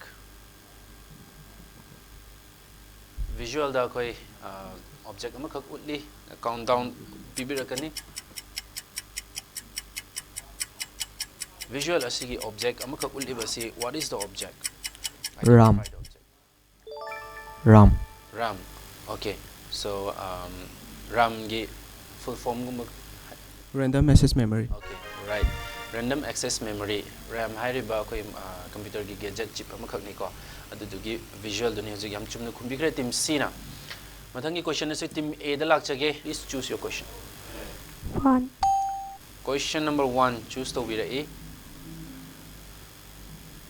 Visual ꯗ ꯑꯩꯈꯣꯏ ꯑꯣꯕꯖꯦꯛ ꯑꯃꯈꯛ ꯎꯠꯂꯤ꯫ ꯀꯥꯎꯟ ꯗꯥꯎꯟ ꯄꯤꯕꯤꯔꯛꯀꯅꯤ꯫ Visual ꯑꯁꯤꯒꯤ ꯑꯣꯕꯖꯦꯛ ꯑꯃꯈꯛ ꯎꯠꯂꯤꯕ ꯑꯁꯤ, what is the object? RAM. Identify the object. RAM. RAM. Okay. So, um, RAM ꯒꯤ full form ꯒꯨꯝꯕ Random access memory. Okay, right. Random access memory, RAM ꯍꯥꯏꯔꯤꯕ ꯑꯩꯈꯣꯏ ꯀꯝꯄ꯭ꯌꯨꯇꯔꯒꯤ ꯒꯦꯖꯦꯠ ꯆꯤꯞ ꯑꯃꯈꯛꯅꯤꯀꯣ꯫ ꯑꯗꯨꯗꯨꯒꯤ visual ꯗꯨꯅꯤ ꯍꯧꯖꯤꯛ ꯌꯥꯝ ꯆꯨꯝꯅ ꯈꯨꯝꯕꯤꯈ꯭ꯔꯦ ꯇꯤꯝ ꯁꯤꯅ꯫ ꯃꯊꯪꯒꯤ ꯀꯣꯏꯁꯟ ꯑꯁꯤ ꯇꯤꯝ ꯑꯦꯗ ꯂꯥꯛꯆꯒꯦ꯫ Please choose your question. One. Question number one choose ꯇꯧꯕꯤꯔꯛꯏ꯫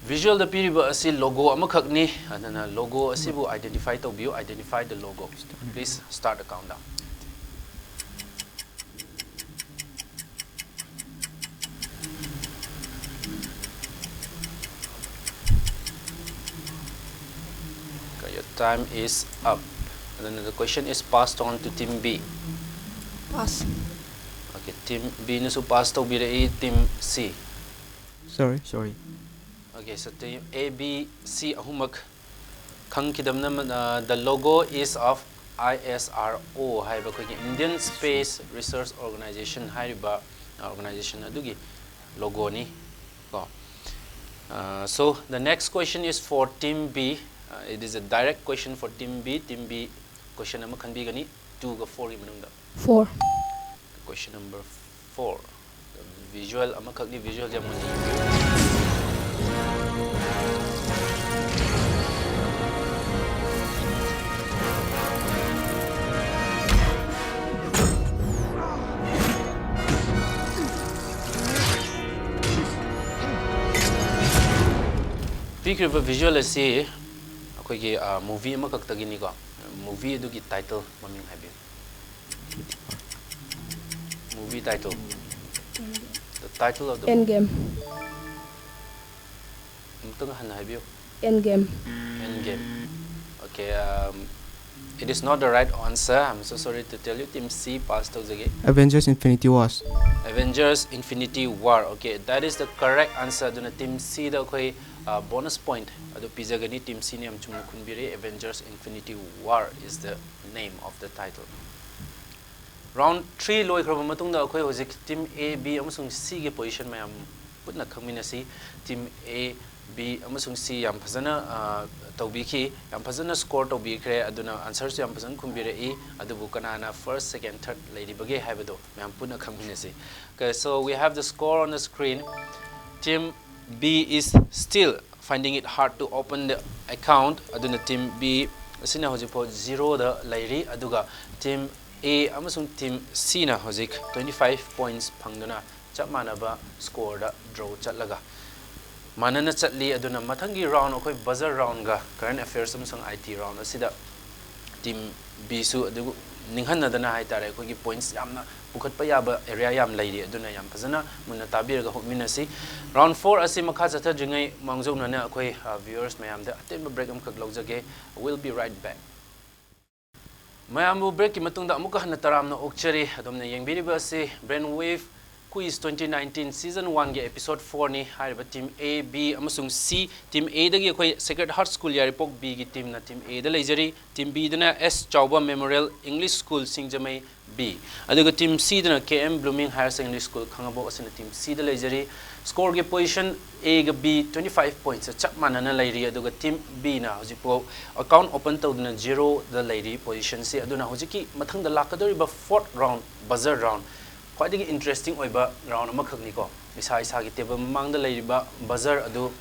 Visual ꯗ ꯄꯤꯔꯤꯕ ꯑꯁꯤ ꯂꯣꯒꯣ ꯑꯃꯈꯛꯅꯤ꯫ ꯑꯗꯨꯅ ꯂꯣꯒꯣ ꯑꯁꯤꯕꯨ identify ꯇꯧꯕꯤꯌꯨ꯫ Identify the logo. Please start the countdown. Okay, your time is up. And then the question is passed on to team B. Pass. Okay, team B ꯅꯁꯨ pass ꯇꯧꯕꯤꯔꯛꯏ, team C. Sorry, sorry. Okay, so team A, B, C ꯑꯍꯨꯝꯃꯛ ꯈꯪꯈꯤꯗꯕꯅ, uh, the logo is of ISRO ꯍꯥꯏꯕ ꯑꯩꯈꯣꯏꯒꯤ Indian Space Research Organization ꯍꯥꯏꯔꯤꯕ, uh, organization ꯑꯗꯨꯒꯤ logo ꯅꯤ ꯀꯣ꯫ Uh, so the next question is for team B. Uh, it is a direct question for team B. Team B question ꯑꯃ ꯈꯟꯕꯤꯒꯅꯤ two ꯒ four ꯒꯤ ꯃꯅꯨꯡꯗ꯫ Four. Question number four. Visual ꯑꯃꯈꯛꯅꯤ, visual ꯁꯦ ꯃꯨꯟꯅ ꯌꯦꯡꯕꯤꯌꯨ꯫ ꯄꯤꯈ꯭ꯔꯤꯕ visual ꯑꯁꯤ ꯑꯩꯈꯣꯏꯒꯤ, ꯑ, movie ꯑꯃꯈꯛꯇꯒꯤꯅꯤꯀꯣ꯫ Movie ꯑꯗꯨꯒꯤ title ꯃꯃꯤꯡ ꯍꯥꯏꯕꯤꯌꯨ꯫ Movie title. The title of the movie. Endgame. ꯑꯃꯨꯛꯇꯪ ꯍꯟꯅ ꯍꯥꯏꯕꯤꯌꯨ꯫ Endgame. Endgame. Okay, um, it is not the right answer. I'm so sorry to tell you. Team C pass ꯇꯧꯖꯒꯦ꯫ Avengers Infinity Wars. Avengers Infinity War. Okay, that is the correct answer. ꯑꯗꯨꯅ team C ꯗ ꯑꯩꯈꯣꯏ ꯕꯣꯅꯁ ꯄꯣꯏꯟꯠ ꯑꯗꯨ ꯄꯤꯖꯒꯅꯤ꯫ Team C ꯅ ꯌꯥꯝ ꯆꯨꯝꯅ ꯈꯨꯝꯕꯤꯔꯦ, Avengers Infinity War is the name of the title. Round three ꯂꯣꯏꯈ꯭ꯔꯕ ꯃꯇꯨꯡꯗ ꯑꯩꯈꯣꯏ ꯍꯧꯖꯤꯛ Team A, B ꯑꯃꯁꯨꯡ C ꯒꯤ position ꯃꯌꯥꯝ ꯄꯨꯟꯅ ꯈꯪꯃꯤꯟꯅꯁꯤ꯫ Team A, B ꯑꯃꯁꯨꯡ C ꯌꯥꯝ ꯐꯖꯅ ꯑ, ꯇꯧꯕꯤꯈꯤ, ꯌꯥꯝ ꯐꯖꯅ score ꯇꯧꯕꯤꯈ꯭ꯔꯦ, ꯑꯗꯨꯅ answer ꯁꯨ ꯌꯥꯝ ꯐꯖꯅ ꯈꯨꯝꯕꯤꯔꯛꯏ꯫ ꯑꯗꯨꯕꯨ ꯀꯅꯥꯅ first, second, third ꯂꯩꯔꯤꯕꯒꯦ ꯍꯥꯏꯕꯗꯣ ꯃꯌꯥꯝ ꯄꯨꯟꯅ ꯈꯪꯃꯤꯟꯅꯁꯤ꯫ Okay, so we have the score on the screen. Team B is still finding it hard to open the account. ꯑꯗꯨꯅ Team B ꯑꯁꯤꯅ ꯍꯧꯖꯤꯛꯐꯥꯎ zero ꯗ ꯂꯩꯔꯤ, ꯑꯗꯨꯒ Team A ꯑꯃꯁꯨꯡ Team C ꯅ ꯍꯧꯖꯤꯛ twenty five points ꯐꯪꯗꯨꯅ ꯆꯞ ꯃꯥꯟꯅꯕ score ꯗ draw ꯆꯠꯂꯒ ꯃꯥꯟꯅꯅ ꯆꯠꯂꯤ꯫ ꯑꯗꯨꯅ ꯃꯊꯪꯒꯤ round, ꯑꯩꯈꯣꯏ buzzer round ꯒ current affairs ꯑꯃꯁꯨꯡ I T round ꯑꯁꯤꯗ Team B ꯁꯨ ꯑꯗꯨ ꯅꯤꯡꯍꯟꯅꯗꯅ ꯍꯥꯏꯇꯥꯔꯦ, ꯑꯩꯈꯣꯏꯒꯤ points ꯌꯥꯝꯅ ꯄꯨꯈꯠꯄ ꯌꯥꯕ area ꯌꯥꯝ ꯂꯩꯔꯤ꯫ ꯑꯗꯨꯅ ꯌꯥꯝ ꯐꯖꯅ ꯃꯨꯟꯅ ꯇꯥꯕꯤꯔꯒ ꯍꯣꯠꯃꯤꯟꯅꯁꯤ꯫ Round four ꯑꯁꯤ ꯃꯈꯥ ꯆꯠꯊꯗ꯭ꯔꯤꯉꯩ ꯃꯥꯡꯖꯧꯅꯅ ꯑꯩꯈꯣꯏ, ꯑ, viewers ꯃꯌꯥꯝꯗ ꯑꯇꯦꯟꯕ break ꯑꯃꯈꯛ ꯂꯧꯖꯒꯦ꯫ We'll be right back. ꯃꯌꯥꯝꯕꯨ break ꯀꯤ ꯃꯇꯨꯡꯗ ꯑꯃꯨꯛꯀ ꯍꯟꯅ ꯇꯔꯥꯝꯅ ꯑꯣꯛꯆꯔꯤ꯫ ꯑꯗꯣꯝꯅ ꯌꯦꯡꯕꯤꯔꯤꯕ ꯑꯁꯤ Brainwave Quiz twenty nineteen season one ꯒꯤ episode four ꯅꯤ꯫ ꯍꯥꯏꯔꯤꯕ Team A, B ꯑꯃꯁꯨꯡ C, Team A ꯗꯒꯤ ꯑꯩꯈꯣꯏ Sacred Heart School ꯌꯥꯏꯔꯤꯄꯣꯛ B ꯒꯤ team ꯅ Team A ꯗ ꯂꯩꯖꯔꯤ, Team B ꯗꯅ S ꯆꯥꯎꯕ Memorial English School ꯁꯤꯡꯖꯃꯩ B, ꯑꯗꯨꯒ Team C ꯗꯅ K M Blooming Higher Secondary School ꯈꯥꯡꯉꯕꯣꯛ ꯑꯁꯤꯅ Team C ꯗ ꯂꯩꯖꯔꯤ꯫ Score ꯒꯤ position A ꯒ B twenty five points ꯆꯞ ꯃꯥꯟꯅꯅ ꯂꯩꯔꯤ, ꯑꯗꯨꯒ Team B ꯅ ꯍꯧꯖꯤꯛꯐꯥꯎ account open ꯇꯧꯗꯨꯅ zero ꯗ ꯂꯩꯔꯤ position ꯁꯤ꯫ ꯑꯗꯨꯅ ꯍꯧꯖꯤꯛꯀꯤ ꯃꯊꯪꯗ ꯂꯥꯛꯀꯗꯧꯔꯤꯕ fourth round, buzzer round, ꯈ꯭ꯋꯥꯏꯗꯒꯤ interesting ꯑꯣꯏꯕ round ꯑꯃꯈꯛꯅꯤꯀꯣ꯫ ꯏꯁꯥ ꯏꯁꯥꯒꯤ table ꯃꯃꯥꯡꯗ ꯂꯩꯔꯤꯕ buzzer ꯑꯗꯨ,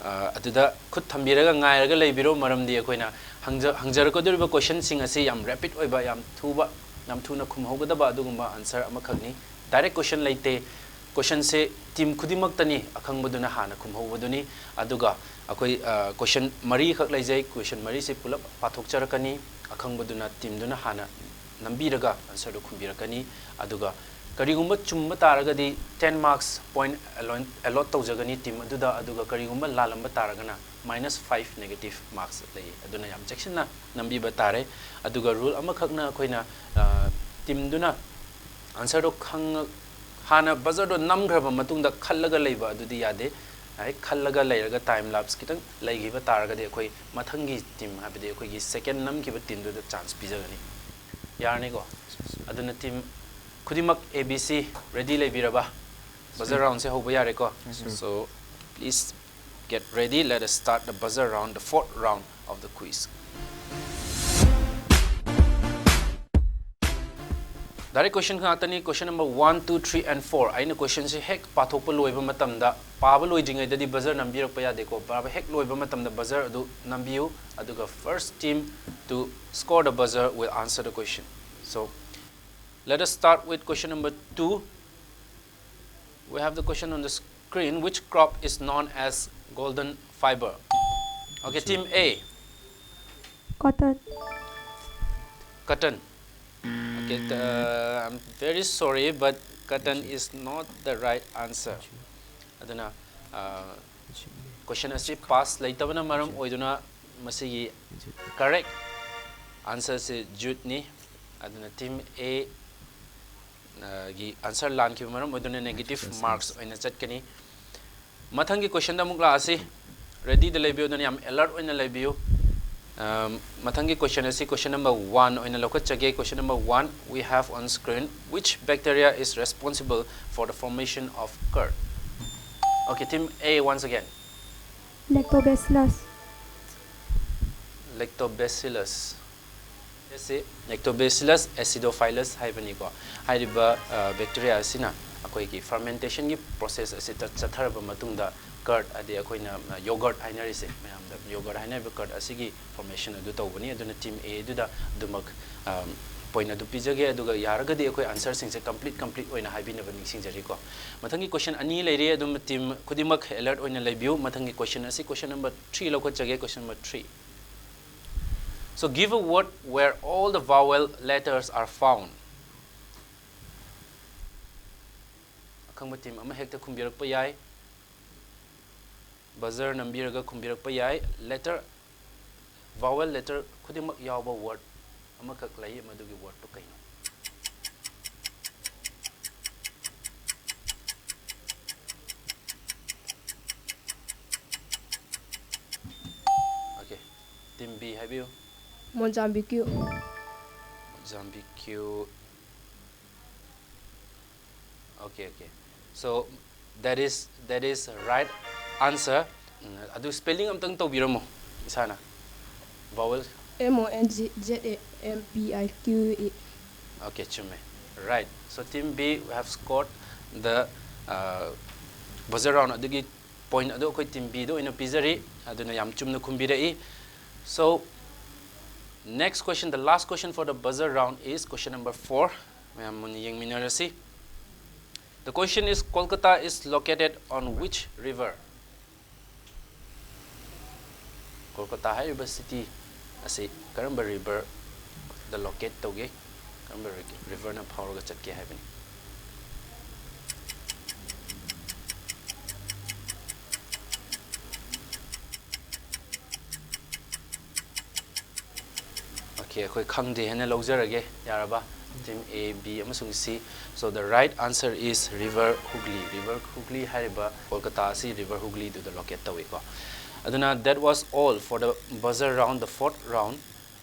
ꯑ, ꯑꯗꯨꯗ ꯈꯨꯠ ꯊꯝꯕꯤꯔꯒ ꯉꯥꯏꯔꯒ ꯂꯩꯕꯤꯔꯣ, ꯃꯔꯝꯗꯤ ꯑꯩꯈꯣꯏꯅ ꯍꯪꯖ-, ꯍꯪꯖꯔꯛꯀꯗꯧꯔꯤꯕ question ꯁꯤꯡ ꯑꯁꯤ ꯌꯥꯝ rapid ꯑꯣꯏꯕ, ꯌꯥꯝ ꯊꯨꯕ, ꯌꯥꯝ ꯊꯨꯅ ꯈꯨꯝꯍꯧꯒꯗꯕ ꯑꯗꯨꯒꯨꯝꯕ answer ꯑꯃꯈꯛꯅꯤ꯫ Direct question ꯂꯩꯇꯦ꯫ Question ꯁꯦ team ꯈꯨꯗꯤꯡꯃꯛꯇꯅꯤ, ꯑꯈꯪꯕꯗꯨꯅ ꯍꯥꯟꯅ ꯈꯨꯝꯍꯧꯕꯗꯨꯅꯤ꯫ ꯑꯗꯨꯒ ꯑꯩꯈꯣꯏ, ꯑ, question ꯃꯔꯤꯈꯛ ꯂꯩꯖꯩ꯫ Question ꯃꯔꯤꯁꯦ ꯄꯨꯂꯞ ꯄꯥꯊꯣꯛꯆꯔꯛꯀꯅꯤ꯫ ꯑꯈꯪꯕꯗꯨꯅ, team ꯗꯨꯅ ꯍꯥꯟꯅ ꯅꯝꯕꯤꯔꯒ answer ꯗꯨ ꯈꯨꯝꯕꯤꯔꯛꯀꯅꯤ꯫ ꯑꯗꯨꯒ ꯀꯔꯤꯒꯨꯝꯕ ꯆꯨꯝꯕ ꯇꯥꯔꯒꯗꯤ ten marks point allot, allot ꯇꯧꯖꯒꯅꯤ team ꯑꯗꯨꯗ, ꯑꯗꯨꯒ ꯀꯔꯤꯒꯨꯝꯕ ꯂꯥꯜꯂꯝꯕ ꯇꯥꯔꯒꯅ minus five negative marks ꯂꯩ꯫ ꯑꯗꯨꯅ ꯌꯥꯝ ꯆꯦꯛꯁꯤꯟꯅ ꯅꯝꯕꯤꯕ ꯇꯥꯔꯦ꯫ ꯑꯗꯨꯒ rule ꯑꯃꯈꯛꯅ ꯑꯩꯈꯣꯏꯅ, ꯑ, team ꯗꯨꯅ answer ꯗꯣ ꯈꯪꯉ-, ꯍꯥꯟꯅ buzzer ꯗꯣ ꯅꯝꯈ꯭ꯔꯕ ꯃꯇꯨꯡꯗ ꯈꯜꯂꯒ ꯂꯩꯕ ꯑꯗꯨꯗꯤ ꯌꯥꯗꯦ꯫ ꯍꯦꯛ ꯈꯜꯂꯒ ꯂꯩꯔꯒ time lapse ꯈꯤꯇꯪ ꯂꯩꯈꯤꯕ ꯇꯥꯔꯒꯗꯤ ꯑꯩꯈꯣꯏ ꯃꯊꯪꯒꯤ team, ꯍꯥꯏꯕꯗꯤ ꯑꯩꯈꯣꯏꯒꯤ second ꯅꯝꯈꯤꯕ teamꯗꯨꯗ chance ꯄꯤꯖꯒꯅꯤ꯫ ꯌꯥꯔꯅꯤꯀꯣ? ꯑꯗꯨꯅ team ꯈꯨꯗꯤꯡꯃꯛ A B C ready ꯂꯩꯕꯤꯔꯕ? Buzzer roundꯁꯦ ꯍꯧꯕ ꯌꯥꯔꯦꯀꯣ? So please get ready. Let us start the buzzer round, the fourth round of the quiz. Direct question ꯉꯥꯛꯇꯅꯤ, question number one, two, three and four꯫ ꯑꯩꯅ questionꯁꯦ ꯍꯦꯛ ꯄꯥꯊꯣꯛꯄ ꯂꯣꯏꯕ ꯃꯇꯝꯗ, ꯄꯥꯕ ꯂꯣꯏꯗ꯭ꯔꯤꯉꯩꯗꯗꯤ buzzer ꯅꯝꯕꯤꯔꯛꯄ ꯌꯥꯗꯦꯀꯣ꯫ ꯄꯥꯕ ꯍꯦꯛ ꯂꯣꯏꯕ ꯃꯇꯝꯗ buzzer ꯑꯗꯨ ꯅꯝꯕꯤꯌꯨ, ꯑꯗꯨꯒ first team to score the buzzer will answer the question. So let us start with question number two. We have the question on the screen. Which crop is known as golden fiber? Okay, team A. Cotton. Cotton. Okay, uh, I'm very sorry, but cotton is not the right answer. ꯑꯗꯨꯅ uh, question ꯑꯁꯤ pass ꯂꯩꯇꯕꯅ ꯃꯔꯝ ꯑꯣꯏꯗꯨꯅ ꯃꯁꯤꯒꯤ correct answerꯁꯤ juteꯅꯤ꯫ ꯑꯗꯨꯅ team A ꯒꯤ answer ꯂꯥꯟꯈꯤꯕ ꯃꯔꯝ ꯑꯣꯏꯗꯨꯅ negative marks ꯑꯣꯏꯅ ꯆꯠꯀꯅꯤ꯫ ꯃꯊꯪꯒꯤ questionꯗ ꯑꯃꯨꯛ ꯂꯥꯛꯑꯁꯤ꯫ Readyꯗ ꯂꯩꯕꯤꯌꯨ, ꯑꯗꯨꯅ ꯌꯥꯝ alert ꯑꯣꯏꯅ ꯂꯩꯕꯤꯌꯨ꯫ ꯑꯝ, ꯃꯊꯪꯒꯤ question ꯑꯁꯤ question number one ꯑꯣꯏꯅ ꯂꯧꯈꯠꯆꯒꯦ꯫ Question number one, we have on screen, which bacteria is responsible for the formation of curd? Okay, team A, once again. Lactobacillus. Lactobacillus ꯑꯁꯤ Lactobacillus acidophilus ꯍꯥꯏꯕꯅꯤꯀꯣ꯫ ꯍꯥꯏꯔꯤꯕ bacteria ꯑꯁꯤꯅ ꯑꯩꯈꯣꯏꯒꯤ fermentationꯒꯤ process ꯑꯁꯤ ꯆꯠꯊꯔꯕ ꯃꯇꯨꯡꯗ curd, ꯑꯗꯤ ꯑꯩꯈꯣꯏꯅ yogurt ꯍꯥꯏꯅꯔꯤꯁꯦ, ꯃꯌꯥꯝꯗ yogurt ꯍꯥꯏꯅꯔꯤꯕ curd ꯑꯁꯤꯒꯤ formation ꯑꯗꯨ ꯇꯧꯕꯅꯤ꯫ ꯑꯗꯨꯅ team A ꯑꯗꯨꯗ ꯑꯗꯨꯃꯛ point ꯑꯗꯨ ꯄꯤꯖꯒꯦ꯫ ꯑꯗꯨꯒ ꯌꯥꯔꯒꯗꯤ ꯑꯩꯈꯣꯏ answerꯁꯤꯡꯁꯦ complete complete ꯑꯣꯏꯅ ꯍꯥꯏꯕꯤꯅꯕ ꯅꯤꯡꯁꯤꯡꯖꯔꯤꯀꯣ꯫ ꯃꯊꯪꯒꯤ question ꯑꯅꯤ ꯂꯩꯔꯤ꯫ ꯑꯗꯨꯝ team ꯈꯨꯗꯤꯡꯃꯛ alert ꯑꯣꯏꯅ ꯂꯩꯕꯤꯌꯨ꯫ ꯃꯊꯪꯒꯤ question ꯑꯁꯤ question number three ꯂꯧꯈꯠꯆꯒꯦ, question number three. So give a word where all the vowel letters are found. ꯑꯈꯪꯕ team ꯑꯃ ꯍꯦꯛꯇ ꯈꯨꯝꯕꯤꯔꯛꯄ ꯌꯥꯏ꯫ Buzzer ꯅꯝꯕꯤꯔꯒ ꯈꯨꯝꯕꯤꯔꯛꯄ ꯌꯥꯏ꯫ Letter, vowel letter ꯈꯨꯗꯤꯡꯃꯛ ꯌꯥꯎꯕ word ꯑꯃꯈꯛ ꯂꯩ, ꯃꯗꯨꯒꯤ wordꯇꯨ ꯀꯩꯅꯣ? Team B ꯍꯥꯏꯕꯤꯌꯨ. Mozambique. Mozambique. Okay, okay. So that is that is right answer. ꯎꯝ, ꯑꯗꯨ spelling ꯑꯝꯇꯪ ꯇꯧꯕꯤꯔꯝꯃꯣ ꯏꯁꯥꯅ. Vowel. M O N Z A M B I Q U E. Okay, ꯆꯨꯝꯃꯦ. Right. So team B have scored the uh, buzzer round. ꯑꯗꯨꯒꯤ point ꯑꯗꯨ ꯑꯩꯈꯣꯏ team B ꯗ ꯑꯣꯏꯅ ꯄꯤꯖꯔꯤ꯫ ꯑꯗꯨꯅ ꯌꯥꯝ ꯆꯨꯝꯅ ꯈꯨꯝꯕꯤꯔꯛꯏ꯫ So next question, the last question for the buzzer round is question number four. ꯃꯌꯥꯝ ꯃꯨꯟꯅ ꯌꯦꯡꯃꯤꯟꯅꯔꯁꯤ꯫ The question is, Kolkata is located on which river? Kolkata ꯍꯥꯏꯔꯤꯕ city ꯑꯁꯤ ꯀꯔꯝꯕ river ꯗ locate ꯇꯧꯒꯦ? ꯀꯔꯝꯕ river ꯅ ꯐꯥꯎꯔꯒ ꯆꯠꯀꯦ ꯍꯥꯏꯕꯅꯤ? Okay, ꯑꯩꯈꯣꯏ ꯈꯪꯗꯦ ꯍꯥꯏꯅ ꯂꯧꯖꯔꯒꯦ, ꯌꯥꯔꯕ? Team A, B ꯑꯃꯁꯨꯡ C. So the right answer is river Hooghly. River Hooghly ꯍꯥꯏꯔꯤꯕ ꯀꯣꯜꯀꯇꯥ ꯑꯁꯤ river Hooghly ꯗꯨꯗ locate ꯇꯧꯏꯀꯣ꯫ ꯑꯗꯨꯅ that was all for the buzzer round, the fourth round.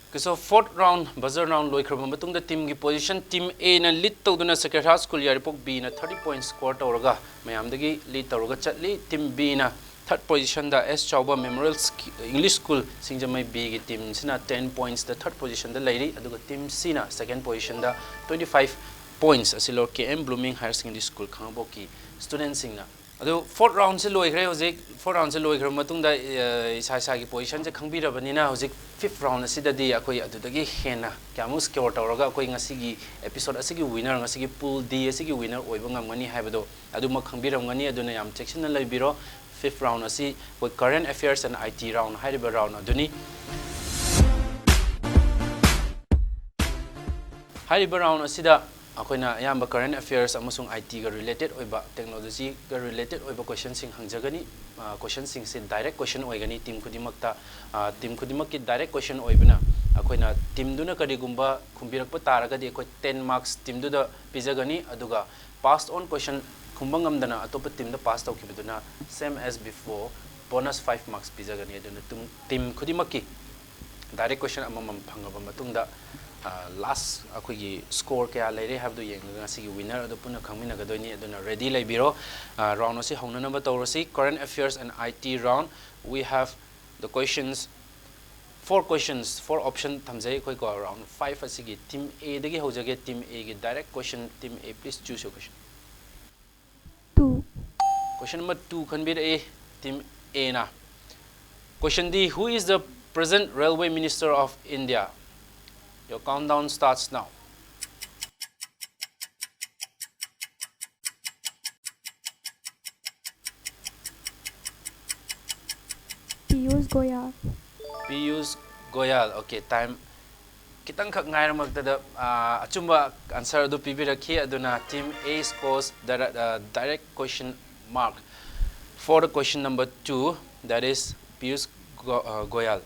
Okay, so fourth round, buzzer round ꯂꯣꯏꯈ꯭ꯔꯕ ꯃꯇꯨꯡꯗ team ꯒꯤ position, team A ꯅ lead ꯇꯧꯗꯨꯅ Sacred Heart School ꯌꯥꯏꯔꯤꯄꯣꯛ B ꯅ thirty points score ꯇꯧꯔꯒ ꯃꯌꯥꯝꯗꯒꯤ lead ꯇꯧꯔꯒ ꯆꯠꯂꯤ꯫ Team B ꯅ third position ꯗ S ꯆꯥꯎꯕ Memorial Sch-, English School ꯁꯤꯡꯖꯃꯩ B ꯒꯤ team ꯁꯤꯅ ten points ꯇ third position ꯗ ꯂꯩꯔꯤ꯫ ꯑꯗꯨꯒ team C ꯅ second position ꯗ twenty five points ꯑꯁꯤ ꯂꯧꯔ K M Blooming Higher Secondary School ꯈꯥꯡꯉꯕꯣꯛꯀꯤ student ꯁꯤꯡꯅ꯫ ꯑꯗꯨ fourth round ꯁꯤ ꯂꯣꯏꯈ꯭ꯔꯦ꯫ ꯍꯧꯖꯤꯛ fourth round ꯁꯤ ꯂꯣꯏꯈ꯭ꯔꯕ ꯃꯇꯨꯡꯗ, ꯑ, ꯏꯁꯥ ꯏꯁꯥꯒꯤ position ꯁꯦ ꯈꯪꯕꯤꯔꯕꯅꯤꯅ, ꯍꯧꯖꯤꯛ fifth round ꯑꯁꯤꯗꯗꯤ ꯑꯩꯈꯣꯏ ꯑꯗꯨꯗꯒꯤ ꯍꯦꯟꯅ ꯀꯌꯥꯃꯨꯛ score ꯇꯧꯔꯒ ꯑꯩꯈꯣꯏ ꯉꯁꯤꯒꯤ episode ꯑꯁꯤꯒꯤ winner, ꯉꯁꯤꯒꯤ Pool D ꯑꯁꯤꯒꯤ winner ꯑꯣꯏꯕ ꯉꯝꯒꯅꯤ ꯍꯥꯏꯕꯗꯣ ꯑꯗꯨꯃꯛ ꯈꯪꯕꯤꯔꯝꯒꯅꯤ꯫ ꯑꯗꯨꯅ ꯌꯥꯝ ꯆꯦꯛꯁꯤꯟꯅ ꯂꯩꯕꯤꯔꯣ꯫ Fifth round ꯑꯁꯤ ꯑꯩꯈꯣꯏ Current Affairs and I T round ꯍꯥꯏꯔꯤꯕ round ꯑꯗꯨꯅꯤ꯫ ꯍꯥꯏꯔꯤꯕ round ꯑꯁꯤꯗ ꯑꯩꯈꯣꯏꯅ ꯑꯌꯥꯝꯕ Current Affairs ꯑꯃꯁꯨꯡ I T ꯒ related ꯑꯣꯏꯕ, technology ꯒ related ꯑꯣꯏꯕ question ꯁꯤꯡ ꯍꯪꯖꯒꯅꯤ꯫ ꯑ, question ꯁꯤꯡꯁꯤ direct question ꯑꯣꯏꯒꯅꯤ team ꯈꯨꯗꯤꯡꯃꯛꯇ꯫ ꯑ, team ꯈꯨꯗꯤꯡꯃꯛꯀꯤ direct question ꯑꯣꯏꯕꯅ ꯑꯩꯈꯣꯏꯅ team ꯗꯨꯅ ꯀꯔꯤꯒꯨꯝꯕ ꯈꯨꯝꯕꯤꯔꯛꯄ ꯇꯥꯔꯒꯗꯤ ꯑꯩꯈꯣꯏ ten marks team ꯗꯨꯗ ꯄꯤꯖꯒꯅꯤ, ꯑꯗꯨꯒ passed on question ꯈꯨꯝꯕ ꯉꯝꯗꯅ ꯑꯇꯣꯞꯄ team ꯗ pass ꯇꯧꯈꯤꯕꯗꯨꯅ same as before bonus five marks ꯄꯤꯖꯒꯅꯤ꯫ ꯑꯗꯨꯅ ꯇꯨꯝ-, team ꯈꯨꯗꯤꯡꯃꯛꯀꯤ Direct question ꯑꯃꯃꯝ ꯐꯪꯉꯕ ꯃꯇꯨꯡꯗ, last ꯑꯩꯈꯣꯏꯒꯤ score ꯀꯌꯥ ꯂꯩꯔꯦ ꯍꯥꯏꯕꯗꯨ ꯌꯦꯡꯉꯒ ꯉꯁꯤꯒꯤ winner ꯑꯗꯨ ꯄꯨꯟꯅ ꯈꯪꯃꯤꯟꯅꯒꯗꯣꯏꯅꯤ꯫ ꯑꯗꯨꯅ ready ꯂꯩꯕꯤꯔꯣ꯫ Round ꯑꯁꯤ ꯍꯧꯅꯅꯕ ꯇꯧꯔꯁꯤ꯫ Current affairs and I T round. We have the questions, four questions, four option ꯊꯝꯖꯩ ꯑꯩꯈꯣꯏꯀꯣ꯫ Round five ꯑꯁꯤꯒꯤ team A ꯗꯒꯤ ꯍꯧꯖꯒꯦ꯫ Team A ꯒꯤ direct question, team A, please choose your question. Two. Question number two ꯈꯟꯕꯤꯔꯛꯏ team A ꯅ꯫ Question D, who is the present railway minister of India? Your countdown starts now. Piyush Goyal. Piyush Goyal. Okay, time ꯈꯤꯇꯪꯈꯛ ꯉꯥꯏꯔꯃꯛꯇꯗ ꯑꯆꯨꯝꯕ answer ꯑꯗꯨ ꯄꯤꯕꯤꯔꯛꯈꯤ꯫ ꯑꯗꯨꯅ team A scores the direct question mark for the question number two, that is Piyush Goyal.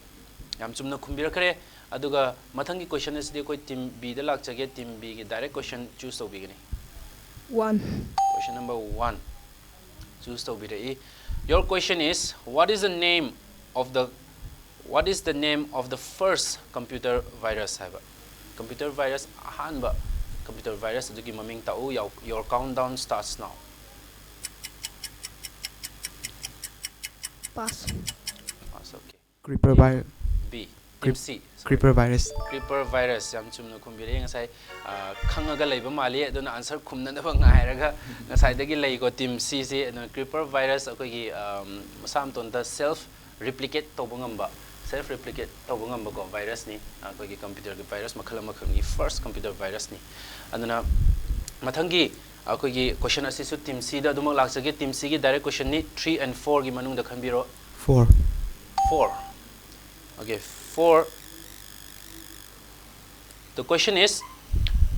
ꯌꯥꯝ ꯆꯨꯝꯅ ꯈꯨꯝꯕꯤꯔꯛꯈ꯭ꯔꯦ꯫ ꯑꯗꯨꯒ ꯃꯊꯪꯒꯤ question ꯑꯁꯤꯗꯤ ꯑꯩꯈꯣꯏ team B ꯗ ꯂꯥꯛꯆꯒꯦ꯫ Team B ꯒꯤ direct question choose ꯇꯧꯕꯤꯒꯅꯤ꯫ One. Question number one choose ꯇꯧꯕꯤꯔꯛꯏ꯫ Your question is, what is the name of the what is the name of the first computer virus ꯍꯥꯏꯕ꯫ Computer virus, ꯑꯍꯥꯟꯕ computer virus ꯑꯗꯨꯒꯤ ꯃꯃꯤꯡ ꯇꯥꯛꯎ꯫ Your countdown starts now. Pass. Pass, okay. Creeper virus. B. Team C. Sorry. Creeper virus. Creeper virus, ꯌꯥꯝ ꯆꯨꯝꯅ ꯈꯨꯝꯕꯤꯔꯛꯑꯦ꯫ ꯉꯁꯥꯏ ꯈꯪꯉꯒ ꯂꯩꯕ ꯃꯥꯜꯂꯤ꯫ ꯑꯗꯨꯅ answer ꯈꯨꯝꯅꯅꯕ ꯉꯥꯏꯔꯒ ꯉꯁꯥꯏꯗꯒꯤ ꯂꯩꯀꯣ team C ꯁꯤ꯫ ꯑꯗꯨꯅ creeper virus ꯑꯩꯈꯣꯏꯒꯤ ꯃꯁꯥ ꯃꯇꯣꯟꯗ self replicate ꯇꯧꯕ ꯉꯝꯕ, self replicate ꯇꯧꯕ ꯉꯝꯕꯀꯣ virus ꯅꯤ꯫ ꯑꯩꯈꯣꯏꯒꯤ computer ꯒꯤ virus ꯃꯈꯜ ꯑꯃꯈꯛꯅꯤ, first computer virus ꯅꯤ꯫ ꯑꯗꯨꯅ ꯃꯊꯪꯒꯤ ꯑꯩꯈꯣꯏꯒꯤ question ꯑꯁꯤꯁꯨ team C ꯗ ꯑꯗꯨꯃꯛ ꯂꯥꯛꯆꯒꯦ꯫ Team C ꯒꯤ direct question ꯅꯤ, three and four ꯒꯤ ꯃꯅꯨꯡꯗ ꯈꯟꯕꯤꯔꯣ꯫ Four. Four. Okay, four. The question is,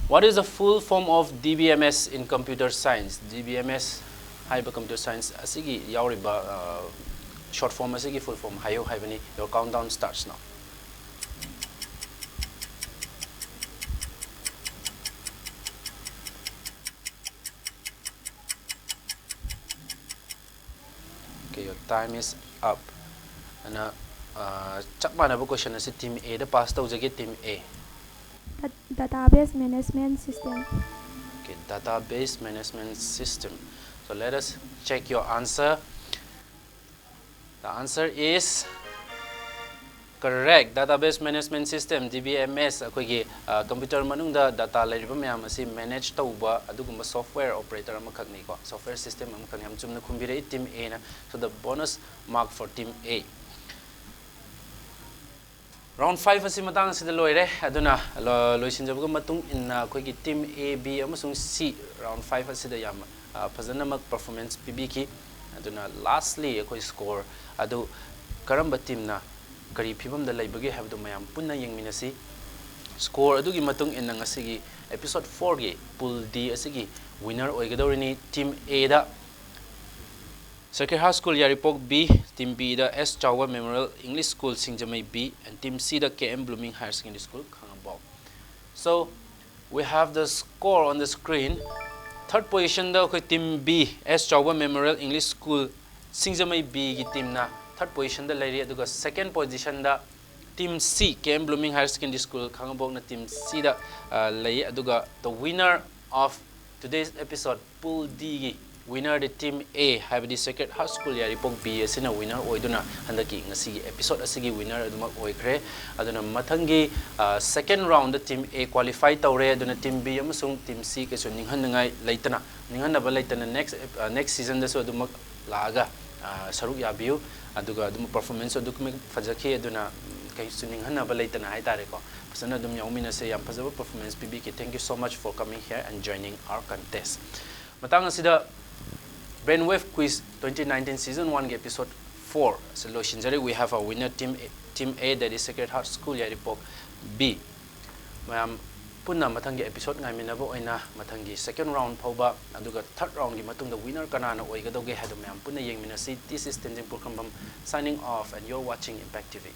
what is the full form of D B M S in computer science? D B M S ꯍꯥꯏꯕ computer science ꯑꯁꯤꯒꯤ ꯌꯥꯎꯔꯤꯕ short form ꯑꯁꯤꯒꯤ full form ꯍꯥꯏꯌꯨ ꯍꯥꯏꯕꯅꯤ꯫ Your countdown starts now. Okay, your time is up. ꯑꯗꯨꯅ ꯑ, ꯆꯞ ꯃꯥꯟꯅꯕ question ꯑꯁꯤ team A ꯗ pass ꯇꯧꯖꯒꯦ, team A. Database Management System. Okay, database management system. So let us check your answer. The answer is correct. Database Management System, D B M S, ꯑꯩꯈꯣꯏꯒꯤ computer ꯃꯅꯨꯡꯗ data ꯂꯩꯔꯤꯕ ꯃꯌꯥꯝ ꯑꯁꯤ manage ꯇꯧꯕ ꯑꯗꯨꯒꯨꯝꯕ software operator ꯑꯃꯈꯛꯅꯤꯀꯣ, software system ꯑꯃꯈꯛꯅꯤ꯫ ꯌꯥꯝ ꯆꯨꯝꯅ ꯈꯨꯝꯕꯤꯔꯛꯏ team A ꯅ꯫ So the bonus mark for team A. Round five ꯑꯁꯤ ꯃꯇꯥꯡ ꯑꯁꯤꯗ ꯂꯣꯏꯔꯦ꯫ ꯑꯗꯨꯅ ꯂꯣ-, ꯂꯣꯏꯁꯤꯟꯖꯕꯒ ꯃꯇꯨꯡ ꯏꯟꯅ ꯑꯩꯈꯣꯏꯒꯤ team A, B ꯑꯃꯁꯨꯡ C round five ꯑꯁꯤꯗ ꯌꯥꯝ, ꯑ, ꯐꯖꯅꯃꯛ performance ꯄꯤꯕꯤꯈꯤ꯫ ꯑꯗꯨꯅ lastly ꯑꯩꯈꯣꯏ score ꯑꯗꯨ ꯀꯔꯝꯕ team ꯅ ꯀꯔꯤ ꯐꯤꯕꯝꯗ ꯂꯩꯕꯒꯦ ꯍꯥꯏꯕꯗꯨ ꯃꯌꯥꯝ ꯄꯨꯟꯅ ꯌꯦꯡꯃꯤꯟꯅꯁꯤ꯫ Score ꯑꯗꯨꯒꯤ ꯃꯇꯨꯡ ꯏꯟꯅ ꯉꯁꯤꯒꯤ episode four ꯒꯤ Pool D ꯑꯁꯤꯒꯤ winner ꯑꯣꯏꯒꯗꯧꯔꯤꯅꯤ꯫ Team A the Sacred Heart School Yairipok B, Team B the S ꯆꯥꯎꯕ Memorial English School Singjamei B, and Team C the K M Blooming Higher Secondary School Khangabok. So, we have the score on the screen. Third position ꯗ ꯑꯩꯈꯣꯏ Team B, S ꯆꯥꯎꯕ Memorial English School ꯁꯤꯡꯖꯃꯩ B ꯒꯤ team ꯅ third position ꯗ ꯂꯩꯔꯤ, ꯑꯗꯨꯒ second position ꯗ Team C, K M Blooming Higher Secondary School ꯈꯥꯉꯕꯣꯛꯅ Team C ꯗ, ꯑ, ꯂꯩ, ꯑꯗꯨꯒ the winner of today's episode, Pool D ꯒꯤ winner ꯗꯤ Team A, ꯍꯥꯏꯕꯗꯤ Sacred Heart School ꯌꯥꯏꯔꯤꯄꯣꯛ B ꯑꯁꯤꯅ winner ꯑꯣꯏꯗꯨꯅ ꯍꯟꯗꯛꯀꯤ ꯉꯁꯤꯒꯤ episode ꯑꯁꯤꯒꯤ winner ꯑꯗꯨꯃꯛ ꯑꯣꯏꯈ꯭ꯔꯦ꯫ ꯑꯗꯨꯅ ꯃꯊꯪꯒꯤ, ꯑ, second round the Team A qualify ꯇꯧꯔꯦ꯫ ꯑꯗꯨꯅ Team B ꯑꯃꯁꯨꯡ Team C ꯀꯩꯁꯨ ꯅꯤꯡꯍꯟꯅꯤꯡꯉꯥꯏ ꯂꯩꯇꯅ, ꯅꯤꯡꯍꯟꯅꯕ ꯂꯩꯇꯅ next, ꯑ, next season ꯗꯁꯨ ꯑꯗꯨꯃꯛ ꯂꯥꯛꯑꯒ, ꯑ, ꯁꯔꯨꯛ ꯌꯥꯕꯤꯌꯨ꯫ ꯑꯗꯨꯒ ꯑꯗꯨꯝ performance ꯑꯗꯨꯛꯀꯤ ꯃꯇꯤꯛ ꯐꯖꯈꯤ꯫ ꯑꯗꯨꯅ, ꯎꯝ, ꯀꯩꯁꯨ ꯅꯤꯡꯍꯟꯅꯕ ꯂꯩꯇꯅ ꯍꯥꯏꯇꯥꯔꯦꯀꯣ, ꯐꯖꯅ ꯑꯗꯨꯝ ꯌꯥꯎꯃꯤꯟꯅꯁꯦ꯫ ꯌꯥꯝ ꯐꯖꯕ performance ꯄꯤꯕꯤꯈꯤ꯫ Thank you so much for coming here and joining our contest. ꯃꯇꯥꯡ ꯑꯁꯤꯗ Brainwave Quiz twenty nineteen season one ꯒꯤ episode four ꯑꯁꯤ ꯂꯣꯏꯁꯤꯟꯖꯔꯦ꯫ We have a winner, Team A, Team A, that is Sacred Heart School Yairipok B꯫ ꯃꯌꯥꯝ ꯄꯨꯟꯅ ꯃꯊꯪꯒꯤ episode ꯉꯥꯏꯃꯤꯟꯅꯕ ꯑꯣꯏꯅ ꯃꯊꯪꯒꯤ second round ꯐꯥꯎꯕ, ꯑꯗꯨꯒ third round ꯒꯤ ꯃꯇꯨꯡꯗ winner ꯀꯅꯥꯅ ꯑꯣꯏꯒꯗꯧꯒꯦ ꯍꯥꯏꯗꯣ ꯃꯌꯥꯝ ꯄꯨꯟꯅ ꯌꯦꯡꯃꯤꯟꯅꯁꯤ꯫ This is Tenzing Pulkhrambam signing off and you're watching Impact T V.